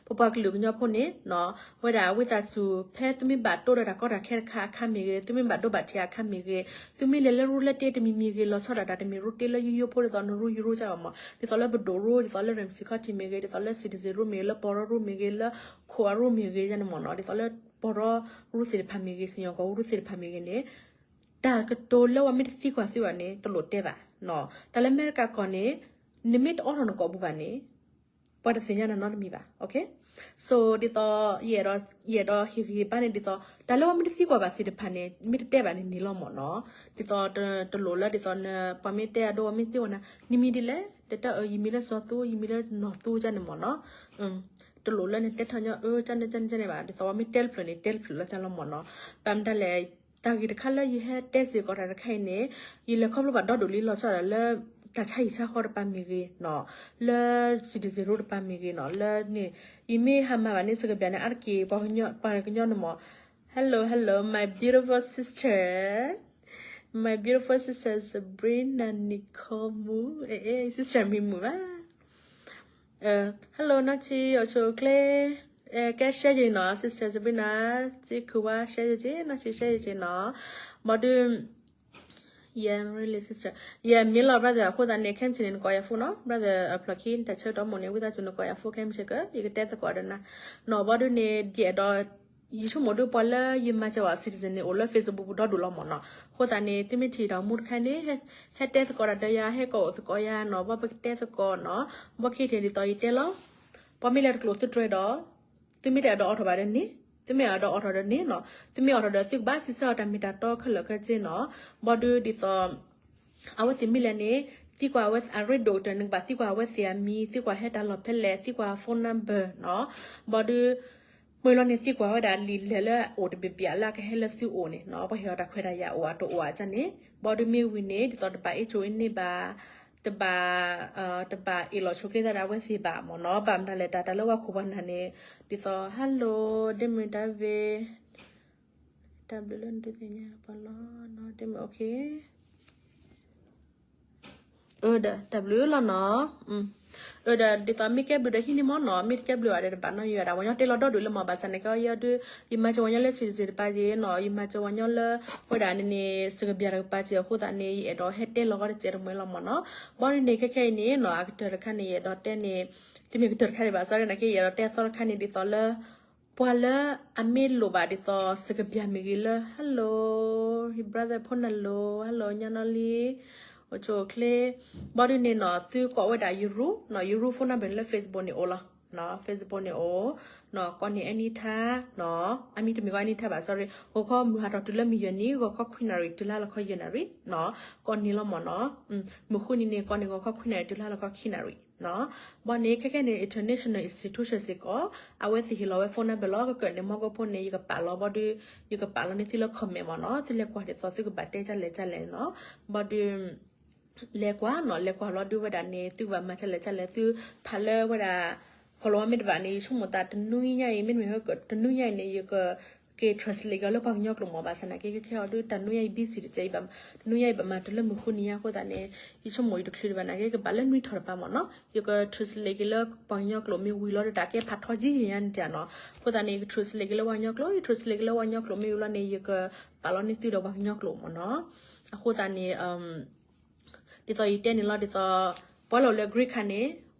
ပပှၤကလုာ်ကညီဖိန့ၣ်နီၤ ဝဲဒၣ်ဝံသးစူၤ ဖဲသုမ့ၢ်ဘၣ်တိၢ်ဒီးတၢ်ကီတၢ်ခဲတခါအခါမ့ၢ်ဂ့ၤ သုမ့ၢ်ဘၣ်ဒိဘၣ်ထံးအခါမ့ၢ်ဂ့ၤ သုမ့ၢ်လဲၤလၢရူလၢတ့တမံၤမံၤဂ့ၤ လီၤဆီဒၣ်တၢ်တမ့ၢ်ရူတ့လၢယိယိဖိဒ်သိးနရူယရူကၢ်အီၤမ့ၢ် ဒ်သိးလၢပဒိၣ်ရူ ဒ်သိးလၢ Ramsey County မ့ၢ်ဂ့ၤ ဒ်သိးလၢ citizen ရူမ့ၢ်ဂ့ၤ လၢပီၢ်ရီရူမ့ၢ်ဂ့ၤ လၢခိၣ်အရူမ့ၢ်ဂ့ၤန့ၣ်မ့ၢ်နီၤ ဒ်သိးလၢပီၢ်ရီရူသ့ၣ်တဖၣ်မ့ၢ်ဂ့ၤ စံၣ်ညီၣ်ကွီၢ်ရူသ့ၣ်တဖၣ်မ့ၢ်ဂ့ၤန့ၣ် တၢ်ကတိၤလၢပှၤမ့ၢ်တသံကွၢ်သုဘၣ်န့ၣ် တလိၣ်တဲဘၣ်နီၤ တၢ်လၢအမဲရကၤကီၢ်န့ၣ် နမ့ၢ်တအိးထီၣ်နကိာ်ပူၤဘၣ်န့ၣ် ပှၤတသ့ၣ်ညါနၤနီတမံၤဘၣ် okay. So ဒ်သိး ယအဲၣ်ဒိး ယအဲၣ်ဒိးဟ့ၣ်ဂံၢ်ဟ့ၣ်ဘါန့ၣ် ဒ်သိး တၢ်လၢပှၤမ့ၢ်တသံကွၢ်ဘၣ်သ့ၣ်တဖၣ်န့ၣ် မ့ၢ်တတဲဘၣ်န့ၣ်န့ၣ်လီၤမ့ၢ်နီၤ ဒ်သိးတလိၣ်လၢဒ်သိး ပှၤမ့ၢ်တဲအဒိ ပှၤမ့ၢ်သံကွၢ်နၤ နမံၤဒ်လဲၣ် တတဲအၢ ယမံၤလၢစီၤသူ ယမံၤလၢနီၢ်သူကန့ၣ်မ့ၢ်နီၤ တလိၣ်လၢနတဲထီၣ်ညီအၢ ကန့ၣ်ကန့ၣ်ကန့ၣ်ဘၣ် ဒ်သိးပှၤမ့ၢ်တဲတဖျၢၣ်န့ၣ် တဲတဖျၢၣ်လီၤကလီၤမ့ၢ်နီၤ ဘၣ်မတၤလဲၣ် တၢ်ဂ့ၢ်တခါလၢယဟဲတဲစ့ၢ်ကီးတၢ်တခါအံၤန့ၣ် ယလဲၤခီဖျိဘၣ်ဒီဒူၣ်လံလီၤဆီဒၣ်လၢ တၢ်ဆါဟံၣ်ဆါဃီတပၤမ့ၢ်ဂ့ၤနီၤ လၢ citizen တပၤမ့ၢ်ဂ့ၤနီၤ လၢန့ၣ် ယမ့ၢ်ဟးမၤဘၣ်န့ၣ် စကဘၠၣ်န့ၣ် အါတက့ၢ် ပှၤကညီန့ၣ်မ့ၢ် Hello, hello, my beautiful sister, my beautiful sister Sabrina Nicole Mu, sister မံၤမုာ်ဘၣ် Hello နီၢ်ဆံ အိၣ်ဆူၣ်အိၣ်ချ့ ကဲ share ယၤနီၤ sister Sabrina စံးခိၣ်ဝါ share ယၤက့ၤ နီၢ်ဆံ share ယၤက့ၤနီၤ ဘၣ်ဒီး yeah really sister yeah မ့ၢ်လီၤ brother အဃိသတးန့ၣ် ခဲမုၢ်ဆ့ၣ်န့ၣ် နကိးယၤ phone နီၤ brother အဖျီၣ်ခံ နတၢ်ဆၢကတီၢ်မိၣ်န့ၣ် ဝံသးစူၤနကိးယၤ phone ခဲမုၢ်ဆ့ၣ်က ယကတဲသကိးဒီးနၤ နီၤ ဘၣ်ဒီးန့ၣ် ယအဲၣ်ဒိး ယဆိကမိၣ်ဒုးပှၤလၢယမၤစၢၤဝဲ citizen န့ၣ် အိၣ်လၢ Facebook ပူၤဒီဒူၣ်လီၤမ့ၢ်နီၤ. အဃိသတးန့ၣ် သုမ့ၢ်ထံၣ်တၢ်မူတခါန့ၣ် ဟဲတဲသကိးတၢ်ဒီးယၤ ဟဲကိးအိၣ်သကိးယၤနီၤ, ဘၣ်ပကတဲသကိးနီၤ, ဘၣ်ခဲအံၤဒ်သိးယတဲလီၤ. ပှၤမ့ၢ်လဲၤတကျိာ်သုတြဲၤဒီး သုမ့ၢ်တအဲၣ်ဒိးအိးထီၣ်ဘၣ်ဒီးန့ၣ်, သုမ့ၢ်အဲၣ်ဒိးအိးထီၣ်ဒီးန့ၣ်နီၤ, သုမ့ၢ်အိးထီၣ်ဒီးသုကဘၣ်စံးဆၢအီၤတၢ်မ့ၢ်တၢ်တီခဲလၢာ်ခဲဆ့နီၤ. ဘၣ်ဒုးဒ်သိး အဝဲသ့ၣ်မ့ၢ်လဲၤန့ၣ် သံကွၢ်အဝဲအရ့ဒိၣ်ကတၢၢ်န့ၣ် ကဘၣ်သံကွၢ်အဝဲသ့ၣ်အမံၤ, သံကွၢ်ဟဲတၢ်လီၢ်ဖဲလဲၣ်, သံကွၢ် phone number နီၤ. ဘၣ်ဒုး မ့ၢ်လီၤန့ၣ် သံကွၢ်ဝဲဒၣ်လံာ်လဲၢ်လၢအအိၣ်တဘ့ၣ်ဘ့ၣ်လၢအကဟဲလၢသုအိၣ်န့ၣ်နီၤ, ပှၤဟ့ၣ်အီၤတၢ်ခွဲးတၢ်ယာ်အိၣ်အတအိၣ်အါန့ၣ်. ဘၣ်ဒုးမ့ၢ်ဝံၤန့ၣ် ဒ်သိးတဘၣ်အ့ၣ်ကၠိအ့ၣ်န့ၢ်ဘၣ်, တဘၣ် တဘၣ်အ့ၣ်လိာ်ဆိးက့သးဒၣ်အဝဲသ့ၣ်ဘၣ်မ့ၢ်နီၤ. ဘၣ်မတၤလဲၣ် တၢ်တၢ်လၢပှၤခိၣ်ပှၤနၢ်န့ၣ် ဒ်သိး hello ဒ့မုၢ်တၢ်ဝ့ တၢ်ဘျုးလၢနဒုးသ့ၣ်ညါပှၤလီၤနီၤ, ဒ့မုၢ် okay. အၢ ဒီးတၢ်ဘျုးလီၤနီၤ. အၢ ဒီးဒ်သိးမ့ၢ်ကဲဘျုးဒီးဟံးန့ၢ်မ့ၢ်နီၤ, မ့ၢ်တကဲဘျုးဘၣ်ဒီးတဘၣ်နီတမံၤဘၣ်. ဒ်သိးမ့ၢ်ကဲဘျုးဝဲဒီးတဘၣ်နီတမံၤဘၣ်ဆၣ်န့ၣ်က့ ယဲဒုး ယမၤစၢၤဝဲညီလၢ citizen တပၤက့နီၤ, ယမၤစၢၤဝဲညီလၢ ဝဲဒၣ်န့ၣ်န့ၣ် စကဘၠၣ်တကပၤက့အဃိသတးန့ၣ် ယအဲၣ်ဒိးဟဲတဲလီၤကီးတစဲးတမှဲလီၤမ့ၢ်နီၤ. ဘၣ်ဒုးန့ၣ် ခဲခဲအံၤန့ၣ်နီၤ အကတၢၢ်တခါန့ၣ် ယအဲၣ်ဒိးတဲန့ၣ် တမ့ၢ်ကတၢၢ်တခါန့ၣ်ဘၣ် sorry နာ်က့ ယအဲၣ်ဒိးတဲအသီတခါန့ၣ် ဒ်သိးလၢ ပှၤလၢအမ့ၢ်လိၣ်ဘၣ်ဒ်သိး စကဘၠၣ်မ့ၢ်ဂ့ၤလၢ hello, brother ဖိနလိၤ hello ညီနီလံ အိၣ်ဆူၣ်အိၣ်ချ့ ဘၣ်ဒုးန့ၣ်နီၤ သုကိးဝဲဒၣ်ယရူၢ်နီၤ, ယရူၢ် phone number န့ၣ်လၢ Facebook န့ၣ်အိၣ်လီၤ. Facebook န့ၣ်အိၣ်နီၤ, ကိးန့ၢ် anytime နီၤ, အမံၤတမ့ၢ်ကီး anytime ဘၣ် sorry, ဂီၤခီမုၢ်ဟါထီၣ်တုၤလၢမုၢ်ယဲၢ်နံၤ, ဂီၤခီခွံနၣ်ရံၣ် တုၤလၢဟါလီၤခီယဲၢ်နၣ်ရံၣ်နီၤ, ကိးန့ၢ်လီၤမ့ၢ်နီၤ. မုၢ်ဃုနံၤန့ၣ် ကိးန့ၢ်ဂီၤခီခွံနၣ်ရံၣ် တုၤလၢဟါလီၤခီခံနၣ်ရံၣ် ဘၣ်န့ၣ် ခဲခဲန့ၣ် international institution စ့ၢ်ကီး အဝဲသ့ၣ်ဟ့ၣ်လီၤဝဲ phone number လီၤ. ကကၢၢ်န့ၣ် မီၢ်ကိဖိန့ၣ် ယကပာ်လီၤဘၣ်ဒုး ယကပာ်လီၤန့ၢ်သုလၢ comment မ့ၢ်နီၤ, သုလဲၤကွၢ်ဒ်သိး သုကဘၣ်တဲကၢ်လဲၣ်ကၢ်လဲၣ်နီၤ, ဘၣ်ဒုး လဲၤကွၢ်နီၤ, လဲၤကွၢ်လီၤဒုးဝဲဒၣ်န့ၣ် သုကဘၣ်မၤကၢ်လဲၣ်ကၢ်လဲၣ် သုဖးလၢဝဲဒၣ် ကီၢ်လီၤဝါမ့ၢ်တဘၣ်န့ၣ် ယဆိကမိၣ်သးတနွံညါအံၤ မ့တမ့ၢ် တနွံညါအံၤန့ၣ် ယက က့ၤ translate က့ၤလၢပှၤကညီကျိာ်မ့ၢ် ဘၣ်ဆၣ်နာ်က့ ခဲခဲအံၤဒုး တနွံညါအံၤ busy တစဲးအံၤဘၣ်, တနွံညါအံၤဘၣ်မၤတုၤလၢမုၢ်ဃုနံၤညါအဃိသတးန့ၣ် ယဆိကမိၣ်အံၤတချုးတဘၣ်နာ်က့ ကဘၣ်လၢနွံထီၣ်တပၤမ့ၢ်နီၤ, ယက translate က့ၤလၢပှၤကညီကျိာ်မ့ၢ်ဝံၤလီၤဒီး တၢ်ကဲဖးထီကံယဲၢ်န့ၣ်တၢ်နီၤ, အဃိသတးန့ၣ် ယက translate က့ၤလၢပှၤကညီကျိာ်, ယ translate က့ၤလၢပှၤကညီကျိာ်မ့ၢ်ဝံၤလီၤန့ၣ် ယကပာ်လီၤန့ၢ်သုဒီးပှၤကညီကျိာ်မ့ၢ်နီၤ, အဃိသတးန့ၣ် ဒ်သိးယတဲန့ၣ်လီၤ ဒ်သိး ပှၤလၢအိၣ်လၢ green card န့ၣ်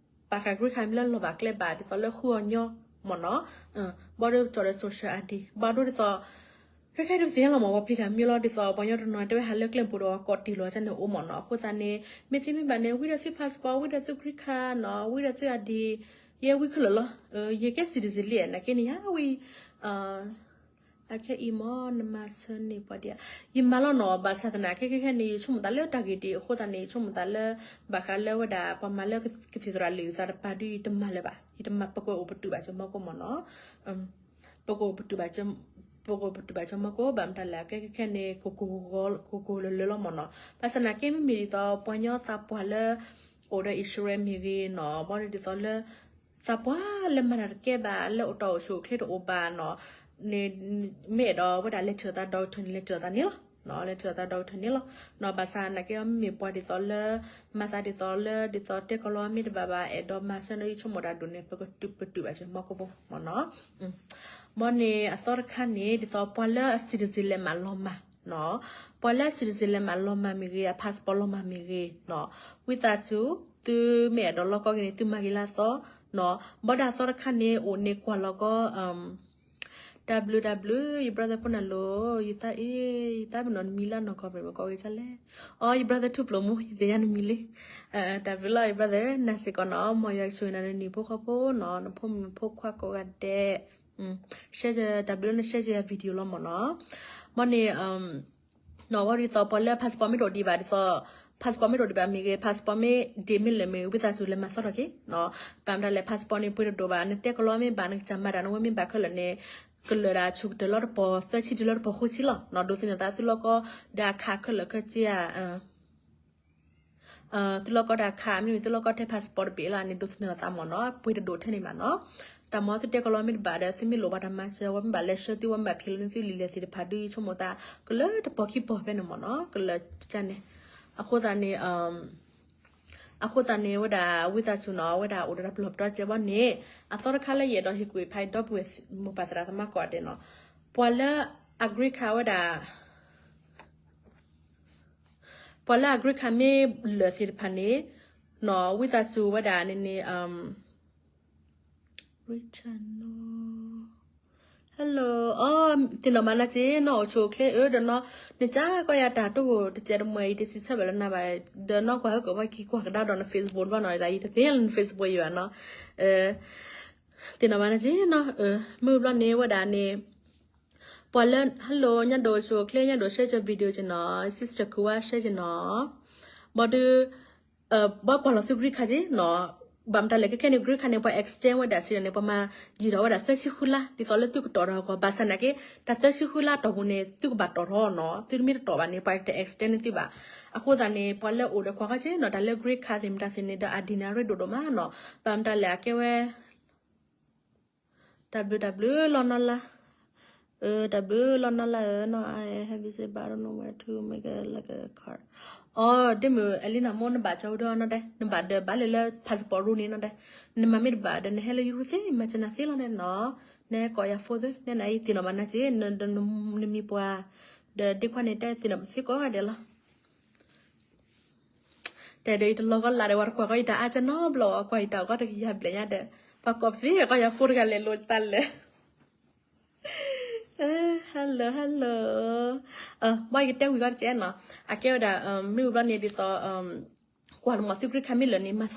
ပာ်ဃာ် green card မ့ၢ်လၢလီၢ်ဘၣ်ကျဲဘၣ် ဒ်သိးလၢဃုအီၤညီမ့ၢ်နီၤ, ဘၣ်ဒိကၠီၣ်ဒီး social ID ဘၣ်ဒိဒ်သိး ခဲခဲဒုးပသ့ၣ်ညါလီၤမ့ၢ် ပှၤပျံၤတၢ်မ့ၢ်လီၤ ဒ်သိးပှၤကညီတနီၤတဲဝဲဟးလၢကျဲပူၤဒီးကိးတ့ၢ်လီၤကန့ၣ်အိၣ်မ့ၢ်နီၤ, အဃိသတးန့ၣ် မ့ၢ်သ့မ့ၢ်ဘၣ်န့ၣ် ဝံဒီးသု passport ဝံဒီးသု green card နီၤ ဝံဒီးသု ID ယဲဝံခဲလၢာ်လီၤ, ယကဲ citizen လံနာ်က့န့ၣ် ယၤဝံ အခဲအံၤမ့ၢ်နမၤဆၢန့ၢ်ပှၤဒံးဧါ, ယမၤလီၤနီၤ ဘၣ်ဆၣ်သနာ်က့ခဲခဲန့ၣ် ယဆိကမိၣ်သးလၢတၢ်ဂ့ၢ်ဒ်အံၤ အဃိသတးန့ၣ် ယဆိကမိၣ်သးလၢ ဘၣ်ဃးလၢဝဲဒၣ် ပှၤမၤလၢကသံၣ်သရၣ်လံာ်သးတပၤဒုး ယတမၤလၢၤဘၣ်, ယတမၤ ပကအိၣ်ပတုာ်ဘၣ်စၢၤမီၢ်ကိၣ်မ့ၢ်နီၤ, ပကအိၣ်ပတုာ်ဘၣ်စၢၤ ပကအိၣ်ပတုာ်ဘၣ်စၢၤမီၢ်ကိၣ် ဘၣ်မတၤလဲၣ် အကဲခဲခဲန့ၣ် ကိၢ်ကိၢ်လၢလၢလီၤမ့ၢ်နီၤ, ဘၣ်ဆၣ်သနာ်က့မ့မ့ၢ်ဒ်သိး ပှၤကညီသးပှၢ်လၢ အိၣ်ဒီး insurance မ့ၢ်ဂ့ၤနီၤ, ဘၣ်ဒ်သိးလၢ သးပှၢ်လၢမၤတၢ်တကဲဘၣ် လၢအိၣ်တၢ်အိၣ်ဆူၣ်အိၣ်ချ့တအိၣ်ဘၣ်နီၤ, မ့ၢ်အဲၣ်ဒိးဝဲဒၣ်လဲၤထၢၣ်သး doctor န့ၣ် လဲၤထၢၣ်သးန့ၣ်လီၤ, လဲၤထၢၣ်သး doctor န့ၣ်လီၤ, ဘၣ်ဆၣ်သနာ်က့ မ့မ့ၢ်ပှၤဒ်သိးလၢ မၤသးဒ်သိးလၢ ဒ်သိးတဲကီၢ်လီၤမ့ၢ်တဘၣ်ဘၣ် အဲၣ်ဒိးမၤဆၢန့ၣ် ယဆိကမိၣ်တၢ်ဒိၣ်န့ၣ် ပကတုာ် ပတုာ်ဘၣ်စၢၤမီၢ်ကိၣ်ဖိမ့ၢ်နီၤ, မ်န့ၣ်အသီတခါန့ၣ် ဒ်သိးပှၤလၢအ citizen လဲၤမးလီၤမၢ်နီၤ, ပှၤလၢအ citizen လဲၤမးလီၤမၢ်မ့ၢ်ဂ့ၤ အ passport လီၤမၢ်မ့ၢ်ဂ့ၤနီၤ, ဝံသးစူၤ သုမ့ၢ်အဲၣ်ဒိးလီၢ်ကီၢ်က့ၤန့ၣ် သုမၤဂ့ၤလၢအသီနီၤ, ဘၣ်ဒၣ်အသီတခါန့ၣ် အိၣ်န့ၣ်ကွၢ်လီၤကီၢ် တၢ်ဘျုးတၢ်ဘျုး ယ brother ဖိနၤလိၤ ယသးအ့ၣ် ယသးပ့ၤနီၣ်နမံၤလၢနီၢ်ကီၢ် ပမ့ၢ်ကိးဂ့ၤဒ်လဲၣ်, အီ ယ brother ထူပျိမူ ယသ့ၣ်ညါနမံၤလံ, တၢ်ဘျုးလီၤ ယ brother နၤစ့ၢ်ကီးနီၤ မ်ယွၤကဆိၣ်ဂ့ၤနၤဒီးနံၣ်ဖိဃီဖိနီၤ နဖိမုၣ်ဖိခွါကိးဂၤဒဲး share တၢ်ဘျုးလၢန share ယ video လီၤမ့ၢ်နီၤ, မ်န့ၣ် နီၢ်ဝဲဒ်သိးပှၤလၢ passport မ့ၢ်တအိၣ်ဒံးဘၣ်ဒ်သိး passport မ့ၢ်တအိၣ်ဒံးဘၣ်မ့ၢ်ဂ့ၤ passport မ့ၢ်ဒ့မ့ၢ်လၢာ်မ့ၢ်ဂ့ၤ ဝံသးစူၤလဲၤမၤသီထီၣ်က့ၤနီၤ, ဘၣ်မတၤလဲၣ် passport န့ၣ် ပှ့ၤတဒိၣ်ဘၣ် နတဲကလီမ့ၢ်ဘၣ် နကစၢ်မၤတၢ်နဝဲမ့ၢ်ဘၣ်ခဲလၢာ်န့ၣ် ကလၢာ်ဒၣ်ဆူၣ်ကတၢၢ်လီၤတပီၤသၢဆံတုၤလီၤတပီၤဃိဆံလီၤနီၤ, ဒိးသန့ၤသးသုလီၢ်ကီၢ် ဒီးအခးခဲလၢာ်ခဲဆ့ဧါ သုလီၢ်ကီၢ်တၢ်ခး မ့မ့ၢ်သုလီၢ်ကီၢ်ထဲ passport တဘ့ၣ်လီၤန့ၣ် ဒိးသန့ၤအသးမ့ၢ်နီၤ ပှ့ၤတဒိၣ်ထဲန့ၣ်ဘၣ်နီၤ, တၢ်မ့ၢ်သုတဲကလီမ့ၢ်တဘၣ်ဒီး သုမ့ၢ်လိၣ်ဘၣ်တၢ်မၤစၢၤ ဝဲမ့ၢ်ဘၣ်လဲၤဆှၢသု ဝဲမ့ၢ်ဘၣ်ဖံးလီၤန့ၢ်သုလံာ်လဲၢ်သ့ၣ်တဖၣ်ဒုး ယဆိကမိၣ်သး ကလၢတပီၤခံပီၤဖဲန့ၣ်မ့ၢ်နီၤ ကလၢကန့ၣ်, အဃိသတးန့ၣ် အဃိသတးန့ၣ် ဝဲဒၣ်ဝံသးစူၤနီၤ ဝဲဒၣ်အိၣ်ဒီးတၢ်ပလီၢ်ပဒီစဲးဘီန့ၣ် အသီတခါလၢယအဲၣ်ဒိးဟ့ၣ်ကူၣ်ဖးဒီပုၢ်ဝဲၢ်မိၢ်ပၢ်သရၣ်သမါကိးဂၤဒဲးနီၤ, ပှၤလၢအ green card ဝဲဒၣ် ပှၤလၢအ green card မ့ၢ်လၢာ်သ့ၣ်တဖၣ်န့ၣ်နီၤ ဝံသးစူၤဝဲဒၣ်န့ၣ်န့ၣ် Richard နီၤ Hello, အီ သ့ၣ်နီၣ်မးနၤက့ၤ နီၢ်အိၣ်ဆူၣ်အိၣ်ချ့ဧၢ ဒီးနီၢ် နကကွၢ်ယၤတၢ်တိၢ်ကိၣ်တစဲးတမှဲၤအံၤ တစံးဆၢဘၣ်လၢနၤဘၣ်, ဒီးနီၢ်ကွၢ်ဟဲက့ၤဝဲက့ၤကွၢ်ကဒါဒီးန Facebook ဘျီနီၤ ဒ်ယတသ့လၢန Facebook ယံၤဘၣ်နီၤ, သ့ၣ်နီၣ်မးနၤက့ၤနီၤ, မုၢ်ဘျီန့ၣ်ဝဲဒၣ်န့ၣ် ပှၤလၢ hello ညါဒိၣ်ဆူၣ်အိၣ်ချ့ ညါဒိၣ် share ကၢ video က့ၤနီၤ sister ခူဝါ share က့ၤနီၤ, ဘၣ်ဒီး ဘၣ်ကွၢ်လီၤသု green card က့ၤနီၤ, ဘၣ်မတၤလဲၣ် ခဲခဲန့ၣ် green card န့ၣ် ပှၤ extend ဝဲဒၣ်စံးန့ၣ် ပှၤမၤယံာ်ထီၣ်ဝဲဒၣ်သၢဆံဃုလါ ဒ်သိးလၢသုကတီၢ်ထီၣ်အဂီၢ်, ဘၣ်ဆၣ်နာ်က့ တၢ်သၢဆံဃုလါတီၢ်ပူၤန့ၣ် သုကဘၣ်တီၢ်ထီၣ်နီၤ, သုတမ့ၢ်တတီၢ်ဘၣ်န့ၣ် ပှၤတ extend န့ၢ်သုဘၣ်. အဃိသတးန့ၣ် ပှၤလၢအိၣ်ဒီးကွၢ်က့ၤနီၤ တၢ်လၢ green card သ့ၣ်မတၤသ့ၣ်န့ၣ်ဒီး ID န့ၣ် အရ့ဒိၣ်ဒိၣ်မးနီၤ, ဘၣ်မတၤလဲၣ် အကဲဝဲ တၢ်ဘျုးတၢ်ဘျုးလီၤနီၢ်လါ, တၢ်ဘျုးလီၤနီၢ်လါဧၢနီၤ, I have visited but I don't know where to make a like a card. အီ ဒ့မုၣ် Elena မိၢ် နဘၣ်ကၠီဝဲဒီးနီၤဒဲး, နဘၣ်ဒီးဘၣ်လၢလၢ passport ရူၢ်န့ၣ်နီၤဒဲး, နမၤမ့ၢ်တဘၣ်ဒီး နဟဲလၢယရူၢ်သ့ မၤစၢၤနၤသ့လီၤန့ၣ်နီၤ, နဟဲကိးယၤ phone သု နဲနၤအံၤသ့ၣ်နီၣ်မးနၤက့ၤ, နမံၤပှၢ်, ဒီးဒ့ခွါန့ၣ်တဲသ့ၣ်နီၣ်သုကိးဂၤဒဲးလီၤ. တဲဒီးယတလီၤကီလၢ်ဒီး ပှၤတကွၢ်ကီယတၢ်အါကနီဘျီ, ကွၢ်ယတၢ်အီၣ်ကီတကယၤဘျဲၣ်ညါဒီး, ပှၤကိးပသ့ၣ်ကီယၤ phone တဂၤလဲၤလိာ်တၢ်လၢာ်, hello hello, ဘၣ်ယကတဲဝံၤကီတကဲနီၤ, အကဲဝဲဒၣ် မ့ၢ်ဝံၤဘျီန့ၣ်ဒ်သိး ကွၢ်လၢမ့ၢ်သု green card မ့ၢ်လၢာ်န့ၣ် မၤ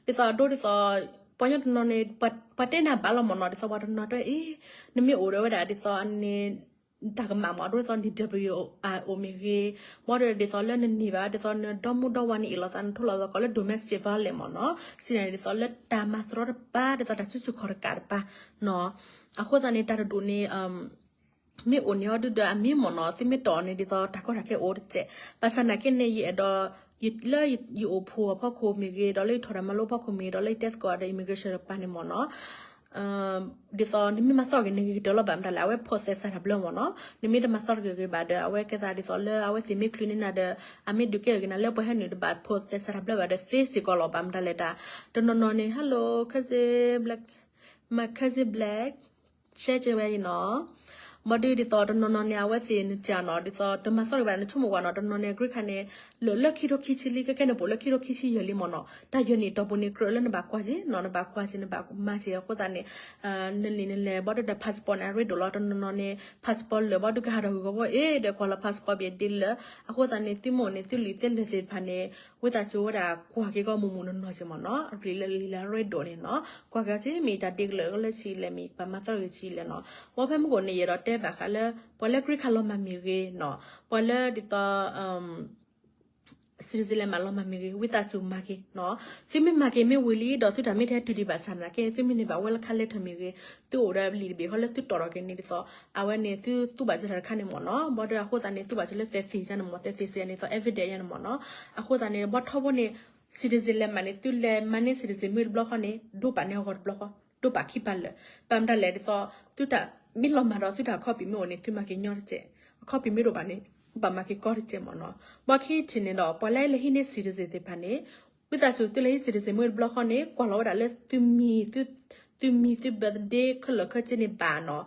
သီထီၣ်, ဒ်သိးအဒိဒ်သိး ပှၤညီတနီၤန့ၣ် ပှၤတဲနၤဘၣ်လီၤမ့ၢ်နီၤ, ဒ်သိးပှၤတနီၤတဲအ့ၣ် နမ့ၢ်အိၣ်ဒီးဝဲဒၣ်ဒ်သိးန့ၣ် တၢ်ကမၣ်မ့ၢ်အဒိဒ်သိး ဒံၣ်ဒဘလီၣ်ယူၣ်အိၣ်မ့ၢ်ဂ့ၤ, ဘၣ်ဒီးဒ်သိးလၢနန့ၢ်ဘၣ် ဒ်သိးနဒီမါဒီဝၤန့ၣ်အ့ၣ်လိာ်သး နထိၣ်လိာ်သးကီးလၢ domestic violence မ့ၢ်နီၤ, စံးန့ၣ်ဒ်သိးလၢတၢ်မၤသရီတပၤ ဒ်သိးတၢ်စုဆူၣ်ခီၣ်တကးတပၤနီၤ, အဃိသတးန့ၣ် တၢ်တဒူၣ်န့ၣ် မ့ၢ်အိၣ်န့ၢ်အီၤဒုဒီးအမ့ၢ်မ့ၢ်နီၤ, သုမ့ၢ်တီၢ်အီၤန့ၣ် ဒ်သိးတၢ်ကီတၢ်ခဲအိၣ်တစဲး, ဘၣ်ဆၣ်နာ်က့န့ၣ် ယအဲၣ်ဒိး လၢယအိၣ်ဖှိၣ်အဖီခိၣ်မ့ၢ်ဂ့ၤ, ဒီးလၢယထီၣ်တၢ်မၤလိဖီခိၣ်မ့ၢ်ဂ့ၤ, ဒီးလၢယတဲသကိးဒီး immigration တပၤန့ၣ်မ့ၢ်နီၤ, ဒ်သိးနမ့ၢ်မၤသီၣ်က့ၤ နဂ့ၤကတၢၢ်လီၤ, ဘၣ်မတၤလဲၣ် အဝဲ process တၢ်ဘျၢမ့ၢ်နီၤ, နမ့ၢ်တမၤသီၣ်တဂ့ၤဂ့ၤဘၣ်ဒီး အဝဲကဲသးဒ်သိးလၢအဝဲသ့ၣ်မ့ၢ်ချုးန့ၢ်နၤဒီး အမ့ၢ်ဒုးကဲဂ့ၤနၤလၢပှၤဟဲနုာ်တဘၣ် process တၢ်ဘျၢဘၣ်ဒီးသ့စ့ၢ်ကီးလီၤ, ဘၣ်မတၤလဲၣ်တၢ် တနီၤနီၤန့ၣ် hello cousin Black, my cousin Black, share ကၢဝဲအံၤနီၤ, ဘၣ်ဒီးဒ်သိးတနီၤနီၤန့ၣ် အဝဲသ့ၣ်နစၢ်နီၤ, ဒ်သိးတမၤသီၣ်တဂ့ၤဘၣ် နဆိကမိၣ်ကွၢ်နီၤ, တနီၤန့ၣ် green card န့ၣ် လၢာ်လၢခံထိခံဆံလံ, ခဲခဲန့ၣ် ပိာ်လၢခံထိခံဆံယဲၢ်လံမ့ၢ်နီၤ, တၢ်ယဲၢ်နံၣ်တီၢ်ပူၤန့ၣ် ကြၢးလၢနဘၣ်ကွၢ်က့ၤနီၤ, နဘၣ်ကွၢ်က့ၤ နဘၣ်မၤက့ၤအဃိသတးန့ၣ် နလံာ်နလဲၢ် ဘၣ်ဒီးတၢ် passport န့ၣ် အရ့ဒိၣ်လီၤ, တနီၤနီၤန့ၣ် passport လၢာ် ဘၣ်ဒီးကဟးထီၣ်ဂ့ၤဂီၤဘၣ်အ့ၣ်ဒီးကွၢ်လီၤ passport ဘၣ်ဒ်လၢ, အဃိသတးန့ၣ် သုမ့ၢ်အိၣ်န့ၣ် သုလံာ်သ့လဲၢ်သ့ၣ်တဖၣ်န့ၣ် ဝံသးစူၤဝဲဒၣ်ကွၢ်က့ၤကီမုၢ်မုၢ်နီၢ်နီၢ်က့ၤမ့ၢ်နီၤ, အရ့လၢလံာ်လၢအရ့ဒိၣ်န့ၣ်နီၤ, ကွၢ်က့ၤက့ၤ မ့ၢ်တၢ်ဒ့ကလၢာ်လၢဆံးလဲၣ် မ့ၢ်ပှၤမၤသီၣ်တဂ့ၤဆံးလဲၣ်နီၤ, ဘၣ်ဖဲမုၢ်ကိၣ်န့ၣ် ယအဲၣ်ဒိးတဲဘၣ်ဃးလၢ ပှၤလၢ green card လီၤမၢ်မ့ၢ်ဂ့ၤနီၤ, ပှၤလၢဒ်သိး citizen လဲၤမးလီၤမၢ်မ့ၢ်ဂ့ၤ ဝံသးစူၤမၤက့ၤနီၤ, သုမ့ၢ်မၤက့ၤမ့ၢ်ဝံၤလံဒီး သုတၢ်မ့ၢ်တဟဲတုၤဒံးဘၣ်ဆၣ်နာ်က့ သုမ့ၢ်န့ၢ်ဘၣ် welcome letter မ့ၢ်ဂ့ၤ, သုအိၣ်ဒီးလံာ်တဘ့ၣ်ဃီလၢသုတီၢ်ထီၣ်က့ၤန့ၣ်ဒ်သိး အဝဲန့ၣ် သုသူဘၣ်စၢၤတၢ်တခါန့ၣ်မ့ၢ်နီၤ, ဘၣ်ဒီးအဃိသတးန့ၣ် သူဘၣ်စၢၤလၢသဲးသ့ၣ်ယါန့ၣ်မ့ၢ် သဲးသ့ၣ်စ့ယါန့ၣ်သိး evidence ယါန့ၣ်မ့ၢ်နီၤ, အဃိသတးန့ၣ် ဘၣ်ထီဘိန့ၣ် citizen လဲၤမးန့ၣ် သုလဲၤမၤန့ၢ် citizen မ့ၢ်တဘျီဃီန့ၣ် ဒိပာ်န့ၢ်အဂီၢ်တဘျီဃီ, ဒိပာ်ခံပာ်လၢာ်, ဘၣ်မတၤလဲၣ်ဒ်သိး သုတၢ်မ့ၢ်လီၤမၢ်ဒီး သုတၢ် copy မ့ၢ်အိၣ်န့ၣ် သုမၤက့ၤညီတစဲး, အ copy မ့ၢ်တအိၣ်ဘၣ်န့ၣ် ဘၣ်မၤက့ၤကီတစဲးမ့ၢ်နီၤ, ဘၣ်ခံထံၣ်န့ၣ်ဒီး ပှၤလၢလဲၤဟံးန့ၢ် citizen သ့ၣ်တဖၣ်န့ၣ် ဝံသးစူၤ သုလဲၤဟံး citizen မ့ၢ်တဘျီဃီန့ၣ် ကွၢ်လီၤဝဲဒၣ်လၢသုမံၤ, သုမံၤ သု birthday ခဲလၢာ်ခဲဆ့န့ၣ်ဘၣ်နီၤ,